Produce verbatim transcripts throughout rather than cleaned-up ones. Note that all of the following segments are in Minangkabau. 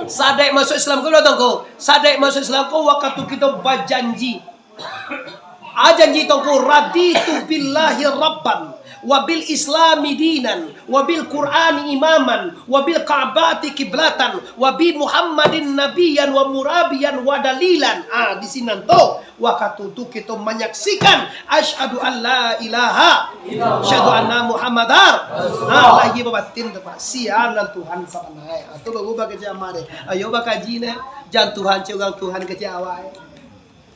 Sadek masuk Islam ko, Tuangku. Sadek masuk Islam ko, wakatu kito bajanji. Ah, janji Tuangku, "Raditu billahi rabban, wa bil islami dinan, wa bil qur'ani imaman, wa bil ka'bati kiblatan, wa bi Muhammadin nabiyan wa murabiyan wa dalilan." Ah, di sinan tu. Wakatu tu kito manyaksikan, "Asyhadu an la ilaha, asyhadu anna Muhammadar." Ah, lahia batin tu, Pak. Sia nan Tuhan sabananyo. Ah, tu baru bakecek amak deh. Ayo bakaji neh. Jan Tuhan cek urang Tuhan kecek awak, eh.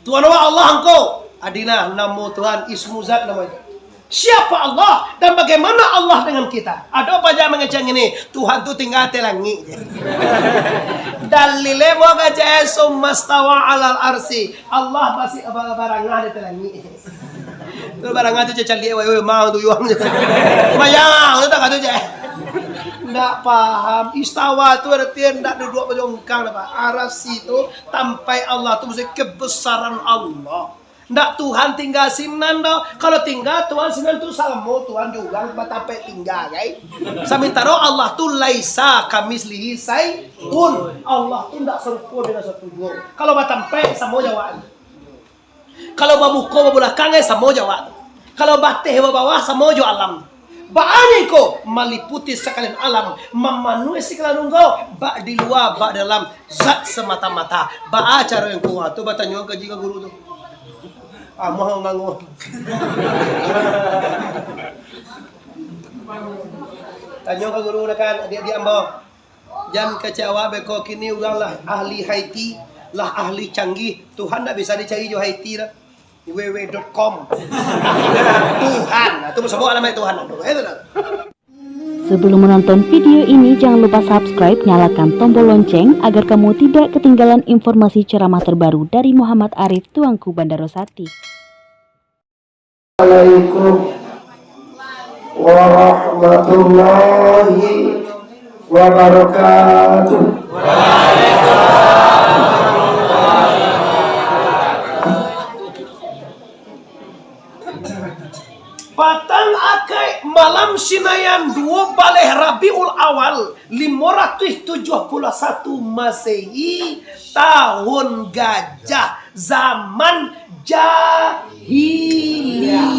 Tuhan awak Allah angko. Adinah, namo Tuhan, ismu zat namo itu. Siapa Allah dan bagaimana Allah dengan kita? Ado paja mangecek ngini, Tuhan tu tingga ateh langik je. Dalilnyo mo kecek, "Summastawa alal arsi." Allah masih ba-, barangah di ateh langik. Tu barangah tu caliak, weh, weh, mau tu yuang je. Mayang tu tak kata je. Ndak paham. Istawa tu artian ndak duduak bajongkang dah, Pak. Arasi tu tampek Allah tu mesti kebesaran Allah. Ndak Tuhan tingga sinan doh. Kalau tingga Tuhan sinan tu samo Tuhan jo urang batampek tingga, kan? Samantaro Allah tu laisa kamitslihi syai'un. Allah tu ndak sarupo dengan satu juo. Kalau batampek samo jo awak. Kalau bamuko babulakang, eh, samo jo awak tu. Kalau bateh babawah, samo jo alam. Baa nyo iko maliputi sakalian alam, mamanuahi sakalian ungga, bak di lua, bak dalam, zat samata-mata. Baa caro yang kuat tu, batanyo ka jika guru tu. Amuah nganguah. Tanyo ka guru dah kan, adik-adik ambo. Jan kecek awak beko kini urang lah ahli Haiti, lah ahli canggih. Tuhan ndak bisa dicari jo Haiti dah. W W dot com. Tuhan, nah, tu sebut alamat Tuhan. Nah, itu dah. Sebelum menonton video ini, jangan lupa subscribe, nyalakan tombol lonceng agar kamu tidak ketinggalan informasi ceramah terbaru dari Muhammad Arif Tuangku Bandaro Sati. Assalamualaikum warahmatullahi wabarakatuh. Patang Akaik malam Sinayan duo baleh Rabiul Awal, limo ratuih tujuah puluah satu Masehi, tahun gajah, zaman jahiliyah.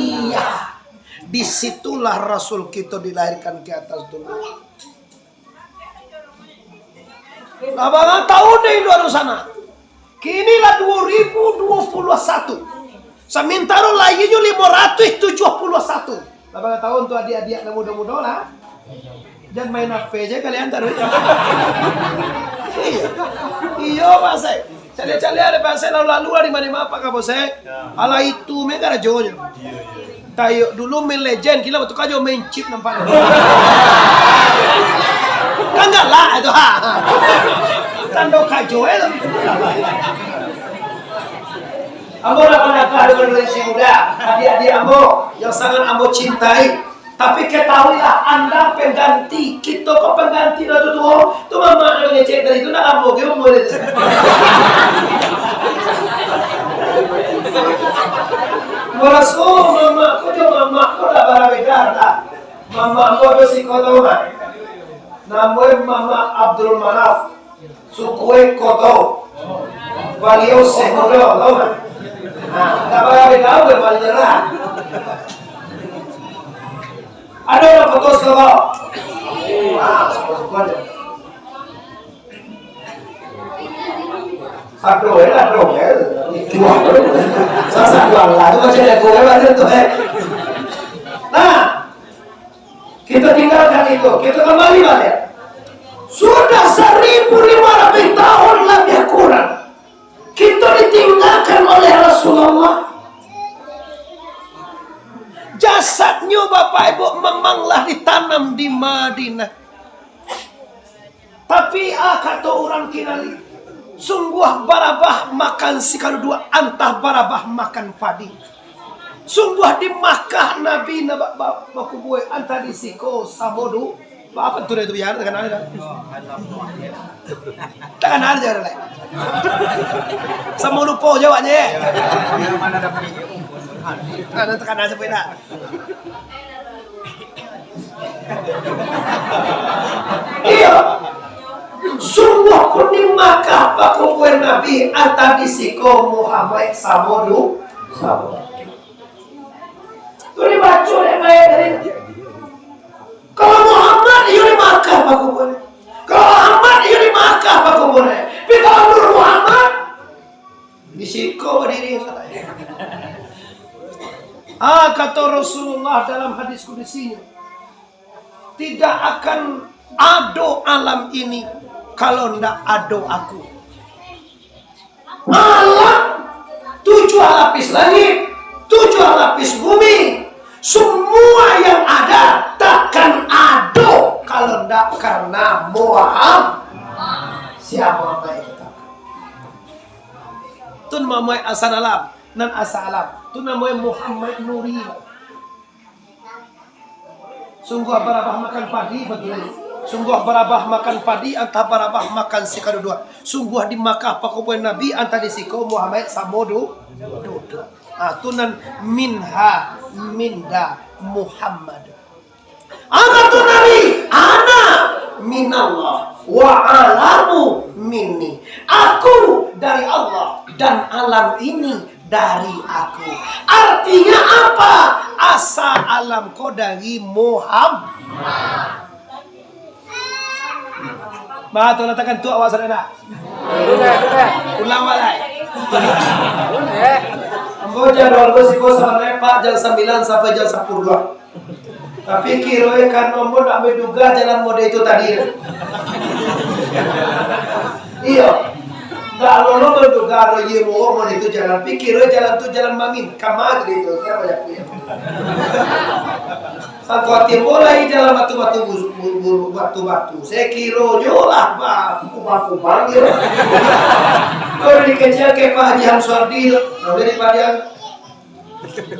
Di situlah Rasul kito dilahirkan ke atas dunia. Lah bara tahun deh Indo ado sana. Kini lah duo ribu duo puluah satu. Samantaro lahianyo limo ratuih tujuah puluah satu. Lah bara tahun tu adiak-adiak nan mudo-mudo lah. Jan main H P je kalian taruih. Iyo. Iyo, Pak Sek. Caliak-caliak dek Pak Sek lalu-lalu lah di ma-di ma, Pak Kapolsek. Alah itu me karajonyo. Tayo dulu main legend, kini lah batuka jo main chip nampak. Kan galak itu, ha. Tando kajo eh tu. Ambo lah pernah dengan generasi muda, adik-adik ambo yang sangat ambo cintai. Tapi ketahuilah anda pengganti, kito ko pengganti lah tu tuo. Tu mamak nan ngecek tadi tu nak ambo ke umur itu. Maraso mamak ko jo mamak ko dah barabeda dah. Mamak ko ado siko tu mah. Namonyo Mamak Abdul Manaf. Suku e Koto. Baliau Syekh Mudo, tau nggak? Nah, tak payah tahu deh, paling nyerah. Ada orang foto sekolah. Ah, sekolah-sekolah aja. Satu ya, satu ya. Dua. Sasa dua lah, itu masih ada dua ya, ada tuh, eh. Nah, Kita tinggalkan itu, kita kembali balik. Sudah seribu lima ratus tahun lebih kurang, kita ditinggalkan oleh Rasulullah. Jasadnyo, Bapak Ibu, memanglah ditanam di Madinah. Tapi, ah, kato urang kinali, sungguah barabah makan sikaduduak, antah barabah makan padi. Sungguah di Makkah Nabi na ba-, ba-, bakubua, antah di siko samo du-, ba-, apa tu dah tu biar, takana dah. Takana aja dah, lai. Samo lupo jawabnyo. Ada takana sampai dah. Iyo. Sungguahpun di Makkah pakuburan Nabi, antah di siko Muhammad samo du-, samo. Tu dibaco dek mayik tadi. Kalau Muhammad, iyo di Makkah pakuburan. Kalau Ahmad, iyo di Makkah pakuburan. Tapi kalau Nur Muhammad, di siko badiri. Ah, kato Rasulullah dalam hadis kudusinyo, "Tidak akan ado alam ini kalau ndak ado aku." Alam, tujuah lapis langik, tujuah lapis bumi, semua yang ada takkan ado kalau ndak karena Muhammad. Siapa Muhammad itu? Tun Muhammad Hasan Alam, nan asa alam. Tu namonyo Muhammad Nuri. Sungguah barabah makan padi, batua. Sungguah barabah makan padi, antah barabah makan sikaduduak. Sungguah di Makkah pakuburan Nabi, antah di siko Muhammad samo du-, duduak. Ah, tu nan minha, minda, Muhammad. Apa tu Nabi? Ana minallah, wa alamu minni. Aku dari Allah, dan alam ini dari aku. Artinya apa? Asa alam ko dari Muhammad. Bah, tu latakan tu awak sadana. Ulang baliak. Ambo jadwal ko siko sabananyo, Pak, jam sambilan sampai jam sapuluah. Tapi kironyo karano ambo ndak manduga jalan model itu tadi. Iyo. Ndak lo manduga ado iyo model itu jalan. Pikironyo jalan tu jalan mangin. Kama tadi tu. Kira banyak tu, yo. Sangko ati ambo lai jalan batu-batu, bu-, bu-, bu-, batu-batu. Sakironyo lah ba-, kubang-kubang gitu. Kalau dikecil kayak Pak Haji Hamsuardi tu. Nah, udah dipadiang.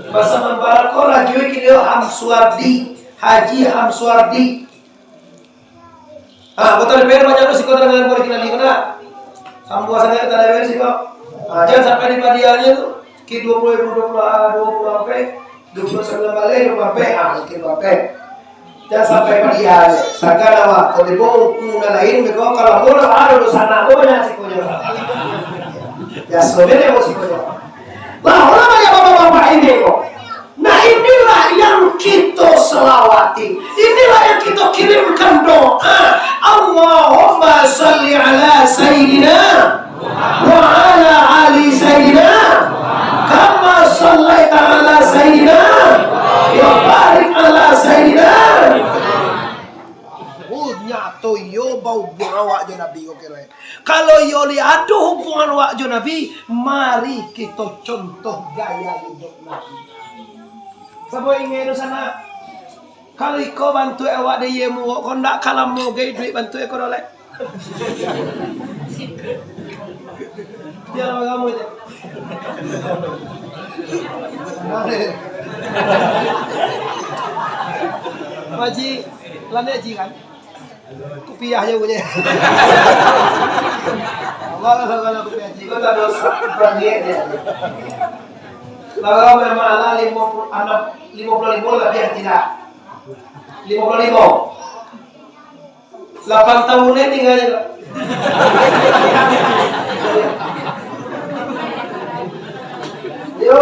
Bahasa Mambarat ko radio kini Hamsuardi, Haji Hamsuardi. Ah, kota D P R banyak tu siko tangan boleh kini ko nak. Sambuah sangat kota D P R siko. Ah, jangan sampai di padianya tu. Ki dua puluh ribu, dua puluh, ah, dua puluh ampek, dua puluh sembilan baleh, dua puluh ampek, ah, mungkin dua ampek. Jan sampai padiah, sagan awak, kalau dibawa ungku nan lain, beko kalau murah, ado dosa nak, banyak sikonyo. Biaso, beko sikonyo. Lah, orang banyak bapak-bapak ini kok. Nah, inilah yang kita selawati. Inilah yang kita kirimkan doa. Allahumma salli ala Sayyidina wa ala ali Sayyidina kama sallaita ala Sayyidina wa barik ala Sayyidina. Oh, nyato iyo bahubuang awak jo Nabi ko kiro. Kalau iyo lai ado hubungan awak jo Nabi, mari kito contoh gaya hidup Nabi. Sabo ingat tu sanak. Kalau iko bantuak awak di iyo muko, ko ndak ka lamo gai duit bantuak iko dolek. Jan lamo-lamo je. Pak Haji, landai Haji kan? Kupiah je bunyi. Allah, Allah, Allah, kupiah Haji. Kau tak dosa, kupiah dia. Kalau memang ala lima puluh enam, lima puluh lima labiah tidak? Lima puluh lima. Lapan tahun ni tinggal je. Yo,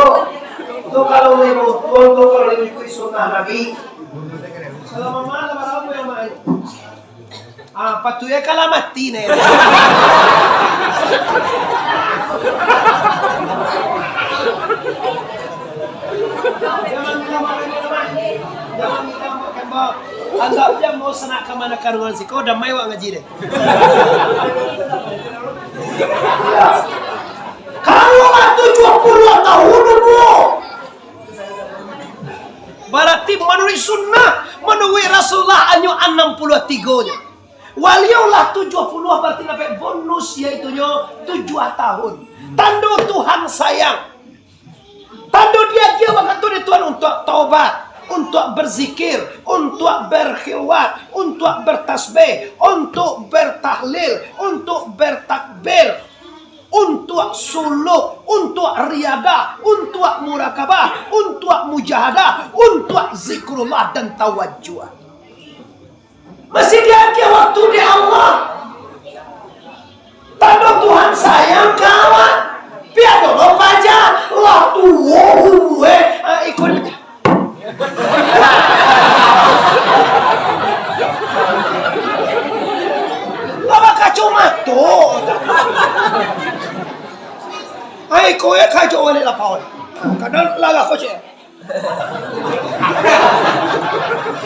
tu kalau lima tahun tu kalau ikut sunnah Nabi. Kalau mama, lama-lama yang main. Ah, patuiknyo kalau mati ne. Anggap aja mau sanak kamanakan urang siko, damai wak ngaji deh. Kalau lah tujuah puluah tahun umur, Barati manuruik sunnah, manuruik Rasulullah hanyo anam puluah tigo nyo. Waliau lah tujuah puluah, barati dapek bonus, yaitunyo tujuah tahun. Tando Tuhan sayang. Tando diagiah wakatu dek Tuhan untuak taubat, untuak berzikir, untuak berkhilwat, untuak bertasbih, untuak bertahlil, untuak bertakbir, untuak suluk, untuak riadah, untuak murakabah, untuak mujahadah, untuak zikrullah dan tawajuh. Masih diagiah wakatu dek Allah. Lah tuo umua, ah, iko ni. Lah bakacomato. Ah, iko yo kajo wali lapau. Kadang lah lah kocek.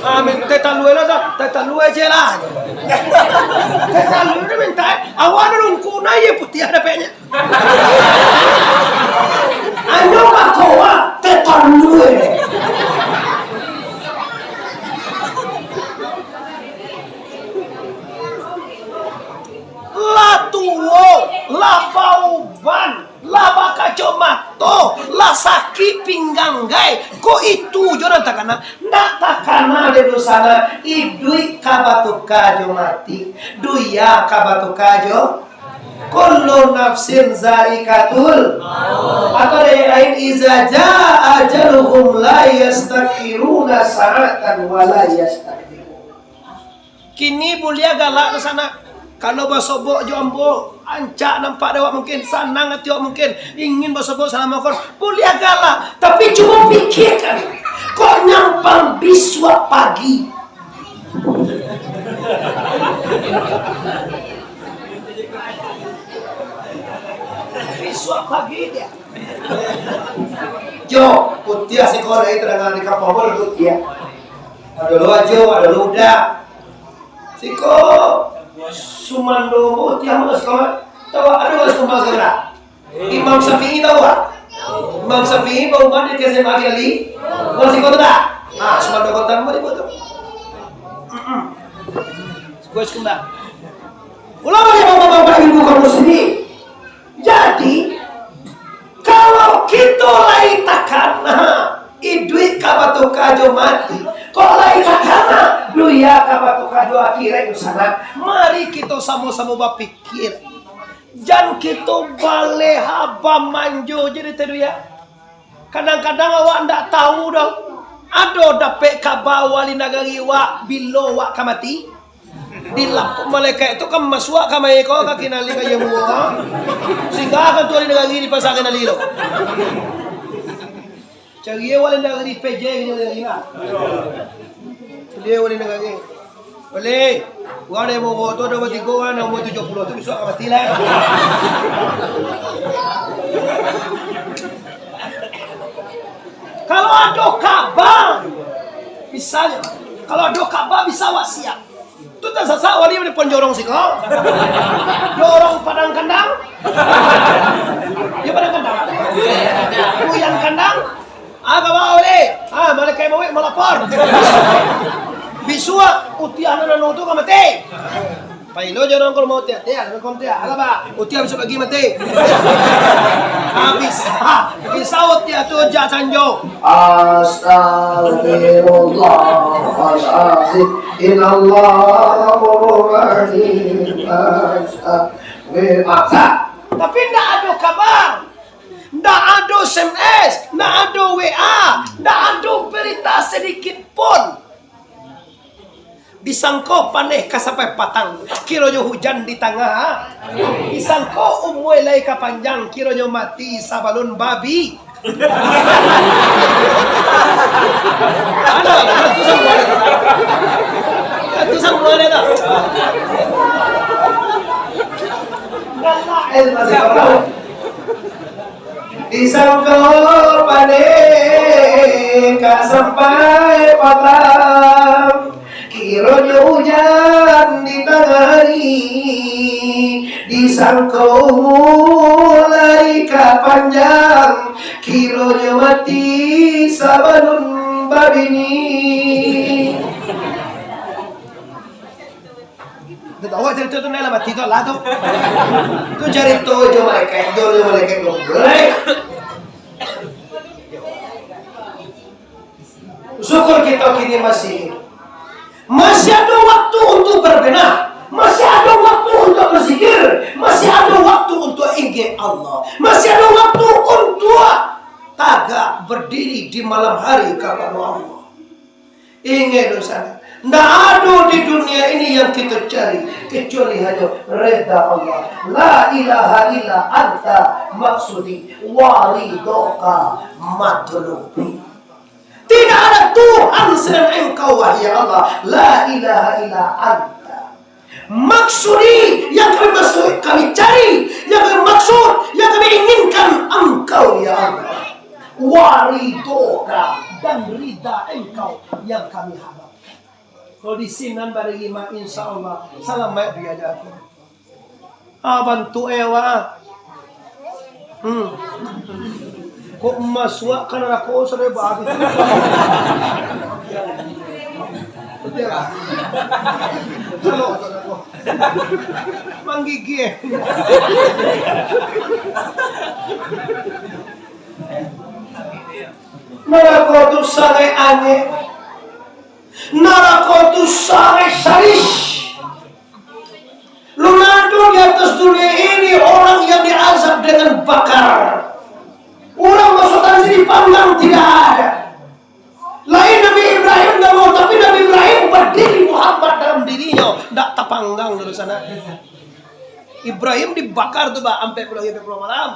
Ah, minta talua lah, dah. Talua je lah. Talua ni minta, eh. Awak ada lungkuna, ye putih ada peknya. Anyo bakoa, talua. Lah tuo, lah bauban, lah bakacomato, lah sakik pinggang gai. Kok itu jo nan takana? Ndak takana dek dunsanak, iduik ka batuka jo mati, dunia ka batuka jo. Kullu nafsin zaikatul. Atau dari lain, iza jaa ajaluhum la yastakhiruna sa'atan wa la yastaqdimun. Kini buliah galak dunsanak. Kalau basobok jo ambo, rancak nampak dek awak mungkin, sanang ati awak mungkin, ingin basobok salamo ko, buliah galak. Tapi cubo pikirkan, kok nyampang bisuak pagi. Bisuak pagi dia. Jo, putiah siko lai tadanga di kapal pun putiah. Ado lo ajo, ado lo udah. Siko sumando putiah mah siko. Tahu ado mah sumando siko dah. Imam Syafi'i tahu tak? Imam Syafi'i baumah di S M A kali. Bukan siko tu dah. Ah, sumando kota mah di situ. Siko siko dah. Ulama yang bapak-bapak ibu kaum muslimin. Jadi, kalau kito lai takana, iduik ka batuka jo mati, kok lai takana, dunia ka batuka jo akhirat tu sanak, mari kito samo-samo bapikir. Jan kito baleha bamanjo je di dunia. Kadang-kadang awak ndak tahu doh. Ado dapek kaba wali nagari wak, bilo wak ka mati? Dilapuk malaikat tu kan masuak ka mayik ko, ka kinali ka iyo muo. Singgakan tu wali nagari di pasar kinali lo. Cari wali nagari P J ini wali nagari lah. Cari wali nagari. Wali, urang dari Bogor tu ado batigo, urang dari umur tujuah puluah tu bisuak ka mati lah. Kalau ado kaba, misalnyo, kalau ado kaba bisa wasiat. Tu tasasak wali di ponjorong siko. Jorong Padang Kandang. Yo Padang Kandang. Buyuang Kandang. Ah, kaba wali. Ah, malaikat mauik malapor. Bisuak utiah nan anu tu ka mati. Pailo jorong ka rumah utiah, tiah, ka rumah utiah. Alah, Pak. Utiah bisuak pagi mati. Habis. Ha, bisa utiah tu jak sanjo. Astagfirullahalazim. Innallaha ghafurur rahim. Astagfir-, Tapi ndak ado kabar. Ndak ado S M S, ndak ado W A, ndak ado berita sedikit pun. Disangko paneh ka sampai patang, kironyo hujan di tangah. Disangko umua lai ka panjang, kironyo mati sabalun babi. Ada, ada tu samua ada. Ada tu samua ada tu. Galak, eh, masih tahu. Disangko paneh ka sampai patang, kironyo ujan di tangah hari. Disangko umua lai ka panjang, kironyo mati sabalun babini. Dah tahu carito tu, ndak lah mati tu lah tu. Tu carito jo malaikat, jo, jo malaikat tu. Syukur kito kini masih hidup. Masih ado waktu untuk berbenah. Masih ado waktu untuk berzikir. Masih ado waktu untuk ingat Allah. Masih ado waktu untuk tagak berdiri di malam hari ka pado Allah. Ingat dosa. Ndak ado di dunia ini yang kito cari kecuali hanyo rida Allah. La ilaha illa anta maksudi wa ridhoka matlubi. Tidak ada Tuhan selain Engkau, wahai Allah. La ilaha illa anta. Maksudi yang kami maksud, kami cari, yang kami maksud, yang kami inginkan Engkau, ya Allah. Wa ridhoka, dan rida Engkau yang kami harapkan. Kalau di sinan barigi mah, insya Allah, salamaik dunia akhirat. Ah, bantuak eh, awak. Hmm. Kok masuak ka narako, saudara, bagus. Kalau manggigih. Narako tu sangaik angek. Narako tu sangaik sadis. Alun ado di atas dunia ini orang yang diazab dengan bakar. Urang masuak tansi dipanggang, tidak ada. Lain Nabi Ibrahim ndak mau, tapi Nabi Ibrahim badiri Muhammad dalam dirinyo, ndak tapanggang dari sana. Ibrahim dibakar tu, bah, ampek puluah, ampek puluah malam.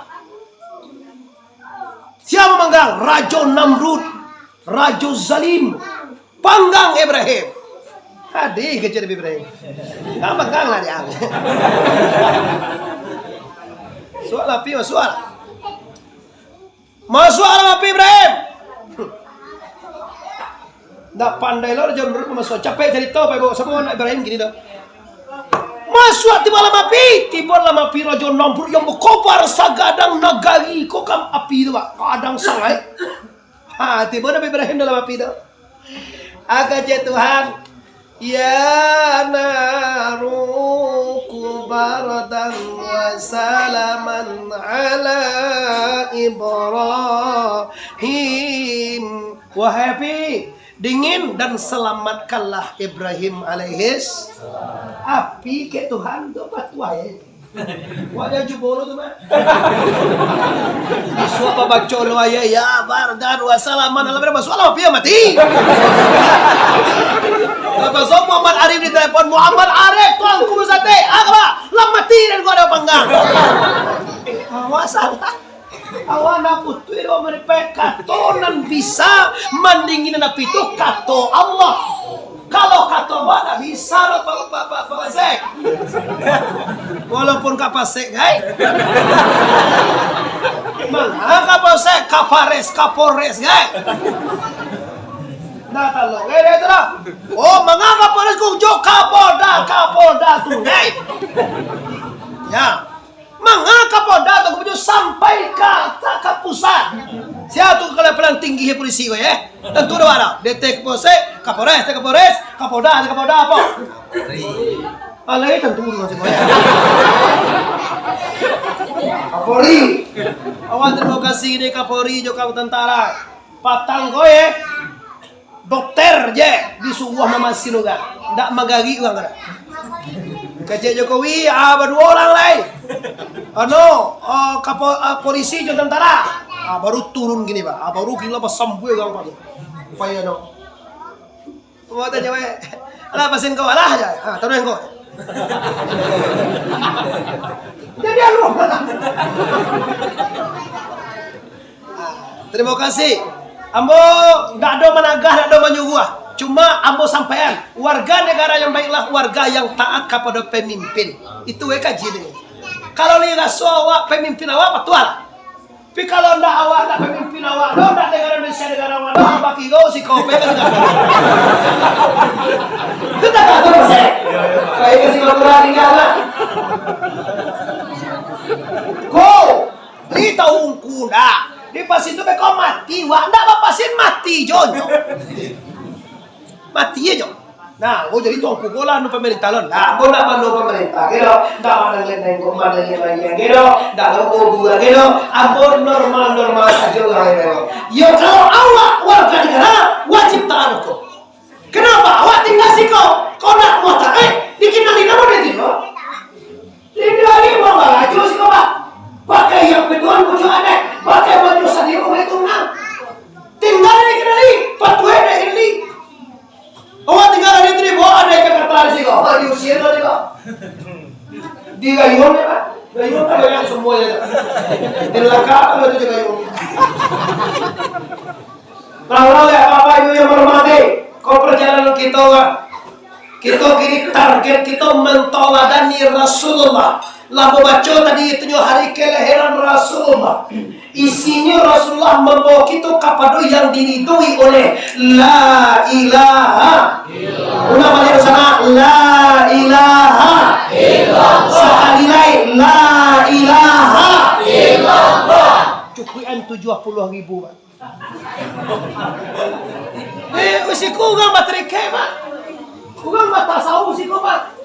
Sia mamanggang? Rajo Namrud, rajo zalim. Panggang Ibrahim. Hadih kecil Nabi Ibrahim. Ndak panggang lah dia. Suak lah, pi, masuak lah. Masuak lah, pi, Ibrahim. Ndak pandai lo Rajo Namrud masuak. Capek carito, Pak Ibu. Samo anak Ibrahim gini dah. Masuak tibo dalam api, tibo dalam api Rajo Namrud yang bakobar sagadang nagari ko kan api tu, Pak. Gadang sangaik. Ha, tibo Nabi Ibrahim dalam api tu. Kecek Tuhan, "Ya naru kuni bardan wa salaman ala Ibrahim." Wahai api, dingin dan selamatkanlah Ibrahim alaihis. Api kecek Tuhan tu patuah, eh. Wak jan cubo lo tu, mah. Isuak babaco lo ayat, "Ya bardan wa salaman ala Ibrahim." Masuak lah, api mati. Lepas tu Muhammad Arif ditelepon, "Muhammad Arif, tuanku sate, apa? Lah mati dan gua ada panggang." Awak salah. Awak ndak butuh doa marepek. Kato nan bisa mandinginan api tu kato Allah. Kalau kato Allah ndak bisa doh, Pak, Pak, Pak, Pak Kapolsek. Walaupun Kapolsek, gai. Manga Kapolsek, Kapares, Kapolres, gai. Nah, tolong, eh, dia tu lah. Oh, manga Kapolres Kujo, Kapolda, Kapolda tu, gai. Ya. Manga Kapolda tu, Kujo, sampai ka, ka, ka pusat. Sia tu kepala paling tinggi polisi ko, ya? Tantu dah ada. D T Kapolsek, Kapolres, Kapolres, Kapolda, Kapolda apa? Alai tantu dulu masih banyak. Kapolri. Awan terima kasih dek Kapolri jo kawan tentara. Patang ko, ya. Dokter je disuruah mamasin urang, ndak magarik urang kada. Kecek Jokowi, ah, baduo urang lai. Anu, ah, kapo-, ah, polisi jo tentara. Ah, baru turun kini, Pak. Ah, baru gila basambuih urang, Pak, tu. Pai anu. Mau tanyo, eh. Alah, pasin kau, alah, aja. Ah, taruih kau. Jadi anu. Ah, terima kasih. Ambo ndak ado managah, ndak ado manyuruah. Cuma ambo sampaian, warga negara yang baiklah warga yang taat kapado pemimpin. Itu we kaji dulu. Kalau lai raso awak pemimpin awak, patuahlah. Tapi kalau ndak awak, ndak pemimpin awak doh, ndak negara Indonesia negara awak doh, bakiro siko pe ka siko. Itu tak tahu, Sek. Baik, siko kurang tinggal lah. Ko. Di tahu ungku ndak? Di pasin tu beko mati, wak ndak bapasin mati jo nyo. Mati jo. Nah, oh jadi tuangku ko lah anu pamarintah lo. Nah, ambo ndak mano pamarintah gitu. Ndak mandanga nengkok, mandanga layang gitu. Ndak lo kubu gitu. Ambo normal-normal sajo lah gitu. Yo kalau awak warga negara wajib taat hukum. Kenapa awak tinggal siko? Kau nak mau taat, dikenali nama dia tu. Indak lai mambarajo siko, Pak. Pakai yang pituan baju adat, pakai baju sadiru, itu nah. Tinggal di kendali, patuah di kendali. Awak tinggal di Semuanya. Dilangkapkan itu juga, yuk. Kalau ya, Bapak Ibu yang hormati, kau perjalanan kita, Pak. Kita kini target kita mentaladani Rasulullah. Lah babaco tadi itunyo hari kelahiran Rasulullah. Isinyo Rasulullah mambawa kita kapado yang diridui oleh la ilaha. Ulang balik sana, la ilaha. Sakali lai, la ilaha. Cukuikan tujuah puluah ribu, Pak. Eh, siko urang batrikek, Pak. Urang batasawuf siko, Pak.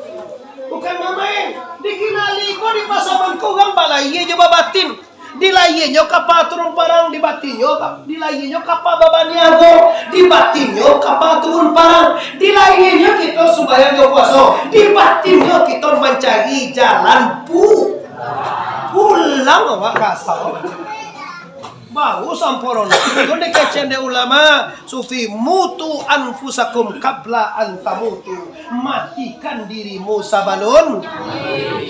Bukan mamain. Dikinali ko di pasaman ko urang balayia jo babatin. Dilayianyo kapa turun parang, dibatinnyo ka-, dilayianyo kapa babaniago, dibatinnyo kapa turun parang, dilayianyo kito sumbayang jo puaso, dibatinnyo kito mancari jalan pu-, pulang awak ka asal. Baru sampurno. Itu dikecekan dek ulama sufi, "Mutu anfusakum qabla an tamutu." Matikan dirimu sabalun.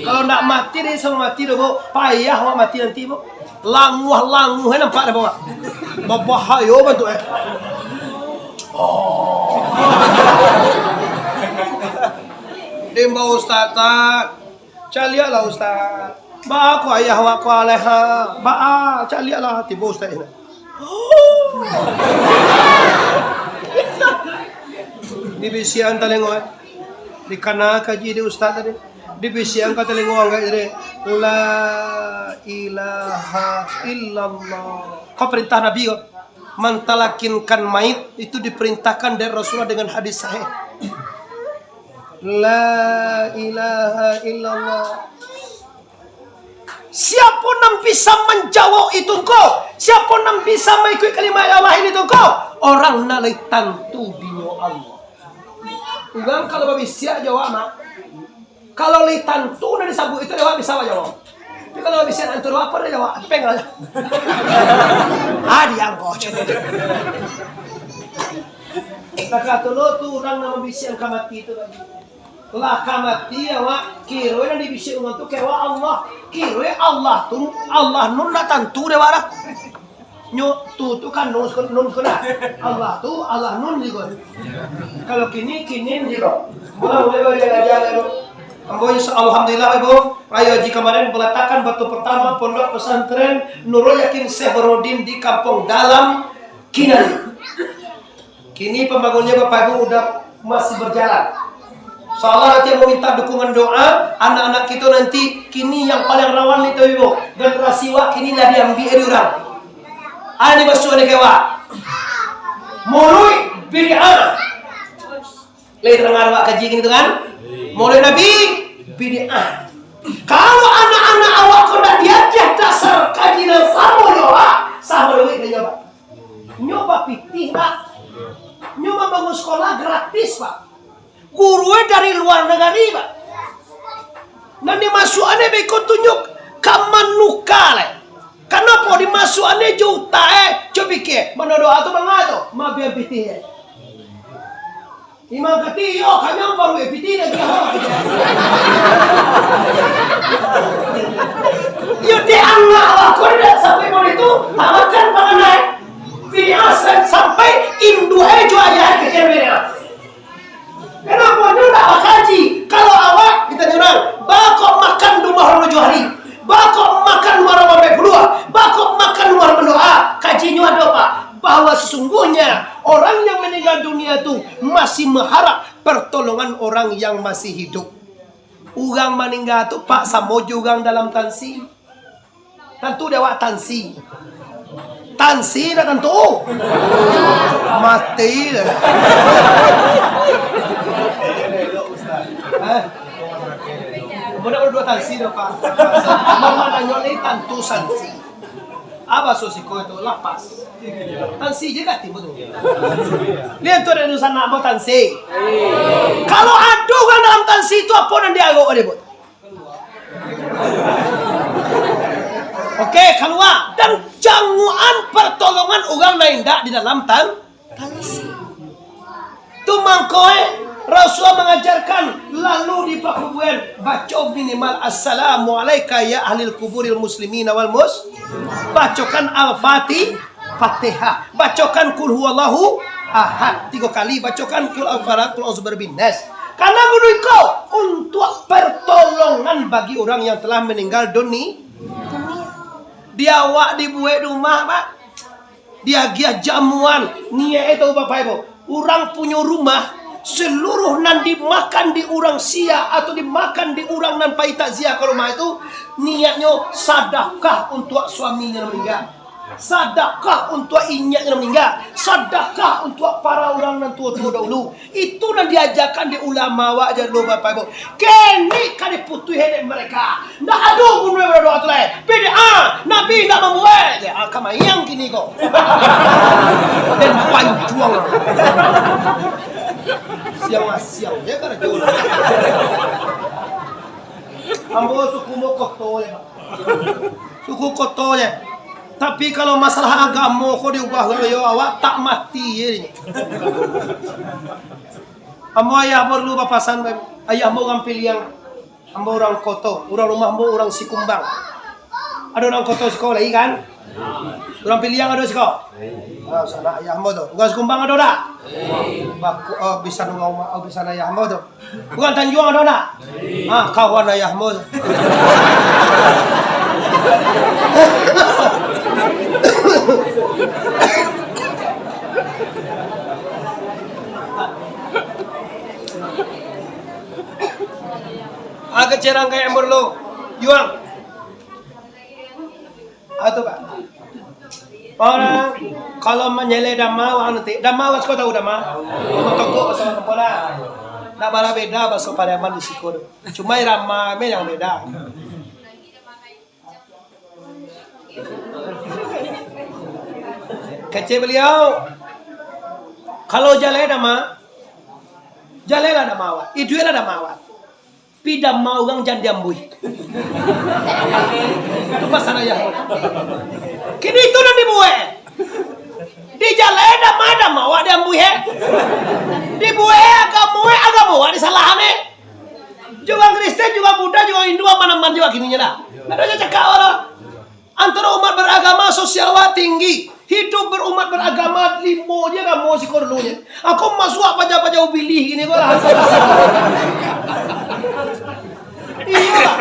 Kalau ndak mati, dek samo mati doh, Bu. Payah awak mati nanti, Bu. Languah-languah nampak dek awak. Babahayo bantuak, eh. Oh. Dimbau ustaz, tak. Caliaklah, Ustaz. Baa ko ayah awak ko alaiha? Baa, caliaklah, tibo Ustaz ini. Dibisiakan talingo, eh. Dikana kaji di Ustaz tadi. Dibisiakan ka talingo anggaik tadi. La ilaha illallah. Ko perintah Nabi ko. Mantalakinkan mayit itu diperintahkan dari Rasulullah dengan hadis sahih. La ilaha illallah. Siapo nan bisa manjawab itu ko, siapo nan bisa mangikuik kalimat la ilaha illallah itu ko, urang nan lai tantu dinyo Allah. Urang kalau babisiak jo awak, Mak, kalau lai tantu nan disabuik itu, awak bisa manjawab. Tapi kalau babisiak nan tantu, apo nan jawab? Peng aja. Ah, diam ko. Takah tu lo tu urang nan mambisiak ka mati tu tadi. Lah ka mati awak, kiro nan dibisiak urang tu ka awak Allah. Kiro Allah tu, Allah nun ndak tantu dek awak dah. Nyo tu, tu kan nun, nun tu nah. Allah tu, Allah nun jugo. Kalau kini, kini jugo. Mulai, mulai, mulai, mulai, mulai. Ambo insya, alhamdulillah, Ibu, Rayo Haji kamarin balatakan batu partamo Pondok Pesantren Nurul Yakin Syekh Burhanuddin di Kampuang Dalam, Kinali. Kini pambangunnyo, Bapak Ibu, udah masih berjalan. Insyaallah nanti ambo minta dukungan doa anak-anak kito nanti. Kini yang paling rawan ni tu, Ibu, generasi wak kini lah diambiak dek urang. Ado masuak ni ka wak. Maulid bid'ah. Lai tadanga wak kaji kini tu kan? Maulid Nabi bid'ah. Kalau anak-anak awak ko ndak diagiah dasar kaji nan samo jo awak, samo jo awak. Nyo bapitih, Pak. Nyo mambangun sekolah gratis, Pak. Guru e dari luar nagari, Pak. Nan dimasuakannyo beko tu nyo ka manuka lai. Kanapo dimasuakannyo jo utak e, jo pikia? Mano doa tu manga tu? Mabian pitih e. Imam Kati, yo, kanyang baru e pitih lagi, ha. Yo, di anak awak ko dak sampai mulai tu, tak makan panganan. Pitih asan sampai induak e jo ayah e kecil beda. Kanapo nyo ndak bakaji? Kalau awak, kito nyo urang, baa kok makan di rumah urang tujuah hari? Baa kok makan di rumah urang mambaik puluah? Baa kok makan di rumah urang mandoa? Kajinyo ado, Pak, bahwa sesungguhnya orang yang meninggal dunia tu masih mengharap pertolongan orang yang masih hidup. Urang maningga tu, Pak, samo jo urang dalam tansi. Tantu dek awak tansi. Tansi ndak tantu. Mati dah. Hah? Mana ada dua tansi dah, Pak? Mama nanyo ni tantu sansi. Apa so siko itu? Lapas. Tansi je kati betul. Lihat tu ada di sana mau tansi. Kalau ada orang dalam tansi itu, apa nan diarok dia buat? Oke, kalua. Dan janguan pertolongan urang nan indak di dalam tan-, tansi. Tu mangko, eh, Rasulullah mangajarkan, lalu di pakuburan, baco minimal, "Assalamu alaika ya ahlil kuburil muslimina wal mus-," bacokan Al-Fatih-, Fatihah, bacokan Qul huwallahu ahad tigo kali, bacokan Qul al-falaq, Qul a'udzu birabbin nas. Karena guru iko untuak pertolongan bagi urang yang telah meninggal duni-, dunia. Di awak dibuek rumah, Pak. Diagiah jamuan, niaik e tahu, Bapak Ibu. Urang punyo rumah, seluruh nan dimakan di urang sia atau dimakan di urang nan pai takziah ka rumah itu, niatnyo sadakah untuak suaminyo nan maningga, sadakah untuak inyiaknyo nan maningga, sadakah untuak para urang nan tuo-tuo dahulu. Itu nan diajakan dek ulama awak dahulu, Bapak Ibu. Kini ka diputuih dek mereka. Ndak ado gunonyo badoa tu lai. Bid'ah, Nabi indak mambuek. Ya, ah, ka mayang kini ko. Den pancuang. Siang-siang je karajo. Ambo suku Mokoto je, Pak. Suku Koto je. Tapi kalau masalah agamo ko diubah urang yo, awak tak mati je. Ambo ayah ambo dulu bapasan, ayah ambo urang Piliang, ambo urang Koto, urang rumah ambo urang Sikumbang. Ado urang Koto siko lai kan? Urang Piliang ado siko? Ah, sanak ayah ambo tu. Urang Sikumbang ado dak? Baku, oh, bisan urang rumah, oh, bisan ayah ambo tu. Urang Tanjuang ado ndak? Ah, kawan ayahmu tu. Ah, kacerang kayak ambo dulu. Juang. Ah, tu, Pak. Orang kalau manyalai dama, wak nanti. Dama, wak siko tahu dama? Rumah toko, pasal kepala. Ndak bara beda baso Pariaman di siko tu. Cuma irama me yang beda. Kecek baliau, kalau jalai dama, jalailah dama awak, iduiklah dama awak. Pi dama urang jan diambuih. Itu pasan ayah. Kini itu nan dibuek. Dijalai dama, dama awak diambuih, eh. Dibuek agamo, eh, agamo awak disalahan, eh. Juo Kristen, juo Buddha, juo Hindu, aman-aman juo kininyo dah. Ndak ado cakak awak lah. Antaro umat beragama, sosial awak tinggi, hidup berumat beragama, limo je agamo siko dulu je. Ako masuak paja-paja ubilih kini ko lah. Iyo lah.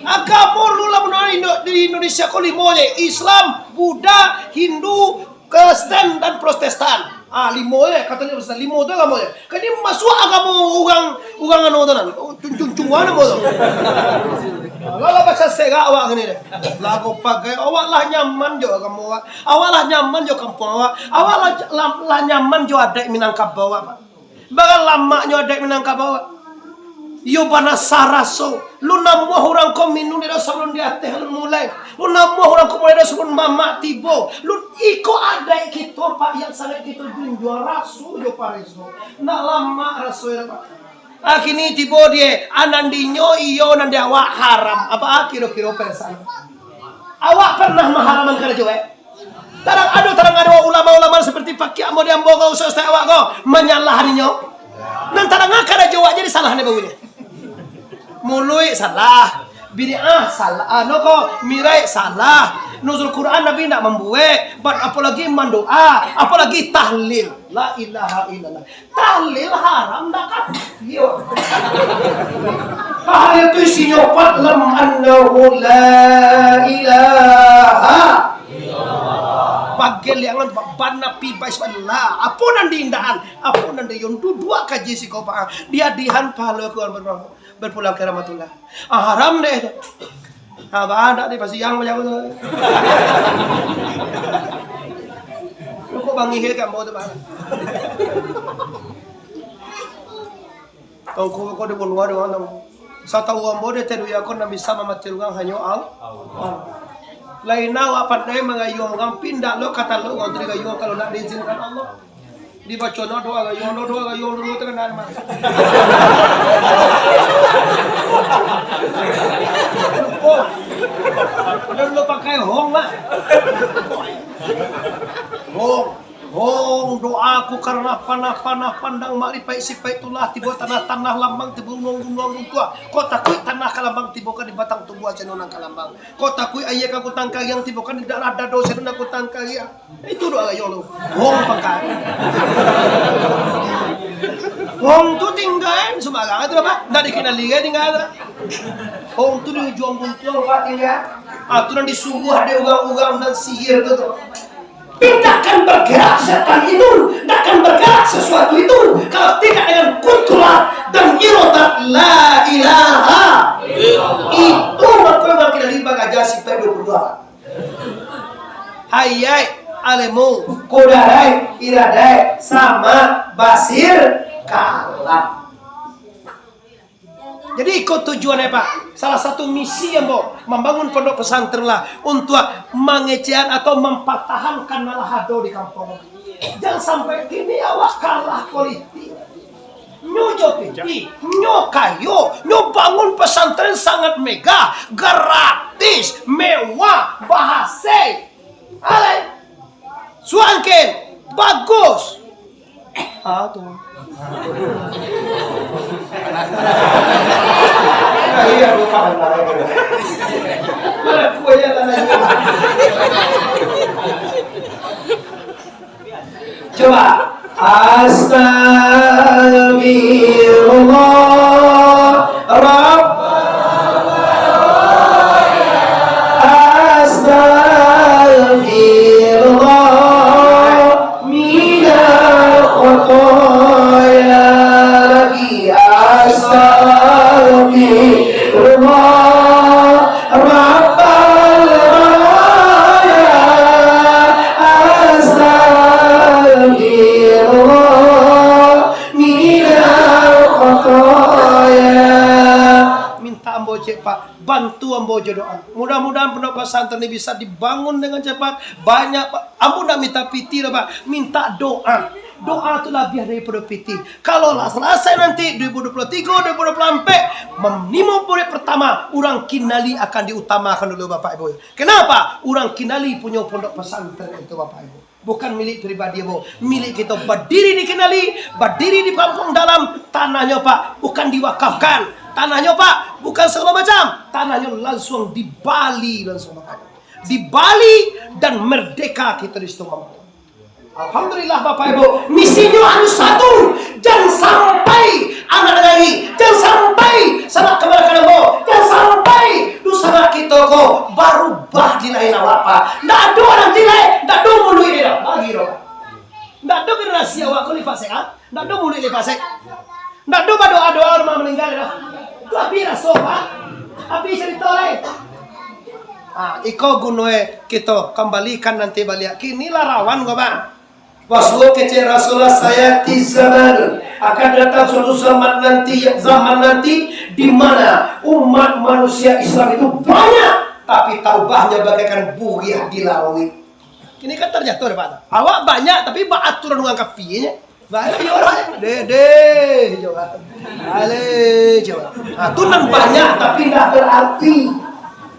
Agamo dulu lah benar Indo-, di Indonesia ko limo je. Islam, Buddha, Hindu, Kristen, dan Protestan. Ah, limo je, katonyo Protestan, limo tu agamo je. Kan ini masuak agamo urang, urang anu tu nan. Oh, cun-, cun-, cuan agamo tu. Lalu baca serak awak kini deh. Lagu pagai, awak lah nyaman jo agamo awak. Awak lah nyaman jo kampuang awak. Awak lah, lah, lah nyaman jo adaik Minangkabau awak, Pak. Bara lamaknyo adaik Minangkabau awak. Iyo bana saraso. Lu namuah urang ko minum di dalam sabalun di ateh alun mulai. Lu namuah urang ko mulai dari sabalun mamak tibo. Lu iko adaik kito, Pak, yang sangat kito junjuang, raso jo pareso. Ndak lamak raso, Pak. Ah, kini tibo di, ah, nan dinyo iyo, nan di awak haram. Apa kiro-kiro perasaan? Awak pernah maharaman karajo, eh? Tarang ado, tarang ado ulama-ulama seperti pakiak ambo di ambo ko, ustaz-ustaz awak ko, manyalah ninyo. Nan tarang karajo awak jadi salah ni baunya. Muluik salah, bid'ah salah, anu ko, miraik salah, nuzul Quran Nabi ndak mambuek, bat-, apolagi mandoa, apolagi tahlil. La ilaha illallah. Tahlil haram dak kafir. Tahlil tu isinyo, "Fa'lam annahu la ilaha." Bageliangan baban napi bais la. Apo nan diindahan? Apo nan diyon? Duduak kaji siko, Pak. Diadihan pahalo Quran berpulang ke rahmatullah. Ah, haram deh tu. Ha, bah, ndak di pasiang macam tu. Kok bangih ka ambo tu, bah. Tongko ko dibunuah dek urang tu. Satau ambo dek teduya ko nan bisa mamati urang hanyo Al-, Allah. Lain awak pandai mangayuang urang, pindah lo ka talok urang tu digayuang kalau ndak diizinkan Allah. Dibaco no doa gayuang, no doa gayuang dulu tu kena mah. Lupo. Udah dulu pakai hong mah. Hong. Hong doa ko karano panah-panah pandang maripaik sipaik tulah, tibo tanah-tanah lambang, tibo gunuang-gunuang runtuah. Kok takuik tanah ka lambang, tibo ka di batang tubuah, jan urang ka lambang. Kok takuik aia ka kutang kariang, tibo ka di darah dado, jan urang kutang kariang. Itu doa gayo tu. Hong pakai. Hong tu tingga, sumbarang tu apa? Ndak dikenali kan tingga tu. Hong tu di ujuang guntuang, Pak, tingga. Ah, tu nan disuruah dek urang-urang nan sihir tu, tu. Tindakan bergerak setan itu, tindakan bergerak sesuatu itu, kalau tidak dengan kudrat dan irodat, la ilaha. Itu mako makin dari bagaja sipai dua puluh dua. Hayai, alemu, kudarai, iradai, sama, basir, kalam. Jadi, iko tujuan, eh, Pak. Salah satu misi ambo mambangun pondok pesantren lah, untuak mangecehan atau mampatahankan nan lah ado di kampuang. Jan sampai kini awak kalah kualiti. Nyo jo tinggi, nyo kayo, nyo bangun pesantren sangat megah, gratis, mewah, bahasai. Alai. Suangkin, bagus. Ah, tu. Iya, bukan. Mana kuenya tanahnya? Coba. Astagfirullah, Rabb-, astagfirullah, minal khotoya lagi. Astagfirullah, Rabbal baraya, astagfirullah, minal khotoya. Minta ambo cek, Pak, bantu ambo jo doa. Mudah-mudahan pondok pesantren ini bisa dibangun dengan cepat. Banyak, Pak. Ambo ndak minta piti doh, Pak. Minta doa. Doa tu labiah daripado piti. Kalau lah salasai nanti dua ribu dua puluh tiga, dua ribu dua puluh empat, limo bulan pertama, urang Kinali akan diutamakan dulu, Bapak Ibu. Kenapa? Urang Kinali punyo pondok pesantren itu, Bapak Ibu. Bukan milik pribadi ambo, milik kito. Badiri di Kinali, badiri di Kampung Dalam, tanahnyo, Pak, bukan diwakafkan. Tanahnyo, Pak, bukan sagalo macam. Tanahnyo lansuang dibali, lansuang, Bapak Ibu. Dibali dan merdeka kito di situ, Bapak Ibu. Alhamdulillah, Bapak Ibu, misinyo harus satu. Jan sampai anak nagari, jan sampai sanak kamanakan ambo, jan sampai dunsanak kito ko barubah di lain awak, Pak. Ndak ado nanti lai, ndak ado muluik lai, bagi doh, Pak. Ndak ado generasi awak ko lai, Pak Sek, ah? Ndak ado muluik lai, Pak Sek. Ndak ado badoa-doa urang maningga doh. Tu abih raso, Pak. Abih carito lai. Ah, iko gunoe kito kambalikan nanti baliak. Kini lah rawan ko, Bang. Wasuo kecek Rasulullah, sayati zaman, akan datang suatu zaman nanti, zaman nanti di mana umat manusia Islam itu banyak, tapi taubahnyo bagaikan buriah di lauik. Kini kan tarjatuah, Pak. Awak banyak, tapi baaturan urang kapie nyo. Banyak yo urang. Deh, deh, coba. Ale, coba. Nah, tu nan banyak, tapi ndak berarti.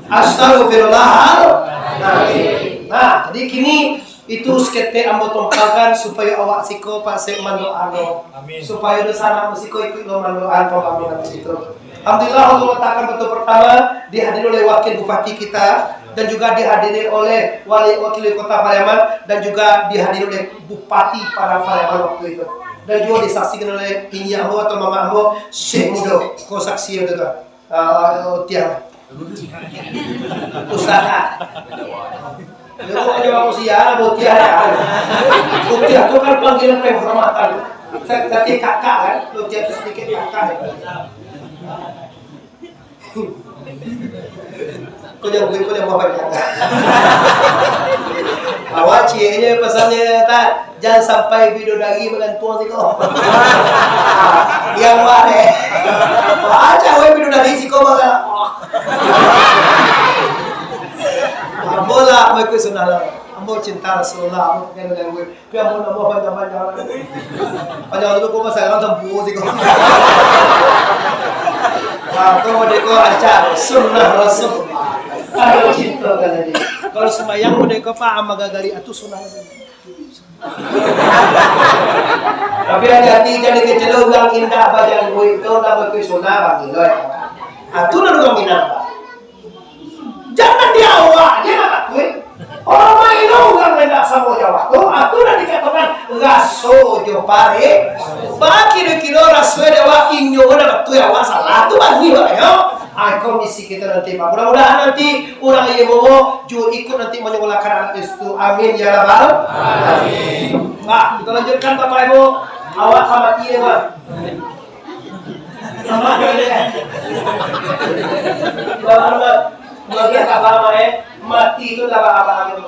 Astagfirullahaladzim. Nah, jadi kini itu saketek ambo tumpangkan supayo awak siko, Pak Sek, mandoa lo. Amin. Supayo dunsanak siko ikuik lo mandoa, amin, amin, itu. Alhamdulillah, untuk letakkan batu pertama dihadiri oleh Wakil Bupati kita dan juga dihadiri oleh Wali, Wakil Wali Kota Pariaman dan juga dihadiri oleh Bupati Padang Pariaman waktu itu, dan juga disaksikan oleh inyiak ambo atau mamak ambo, Syekh Mudo, ko saksi itu tu. Ah, tiang. Ustaz. Dia kok aja manusia, botiah ya. Botiah tu kan panggilan penghormatan. Sa-, tapi kakak kan, botiah tu sedikit kakak. Kau jangan, kau jangan buat banyak. Awak cieknya pesannya, tak, jangan sampai bidadari menggantung siko. Yang mana? Baca weh bidadari siko bakal. Ambo lah, ambo ikut sunnah lah. Ambo cinta Rasulullah, ambo kenal dengan gue. Tapi ambo nambah panjang-panjang lah. Panjang tu kau pasal orang tempuh sih kau. Ah, kau merdeka aja, sunnah Rasulullah. Kalau cinta kan tadi. Kalau sembahyang merdeka, Pak, ama gagari, itu sunnah Rasulullah. Tapi hati-hati, jadi kecelo urang indak bajangguik tu, lah bapesona bang Ilo, ya. Ah, tu lah urang Minang, Pak. Jangan di awak je lah, Pak, tu, eh. Orang main urang indak samo jo awak tu, ah, tu lah dikatokan raso jo pare. Bak kiro-kiro raso jo awak, inyo lah batua, awak salah, tu bangih, Pak, yo. Ah, komisi kita nanti, Pak. Mudah-mudahan nanti urang iyo bawo juo ikut nanti manyukolahkan anak di situ. Amin, ya rabbal alamin. Nah, kita lanjutkan, Bapak Ibu. Awak ka mati, ya, Pak. Bapak Ibu, bagi kabar, eh, mati itu dak apa-apa, gitu.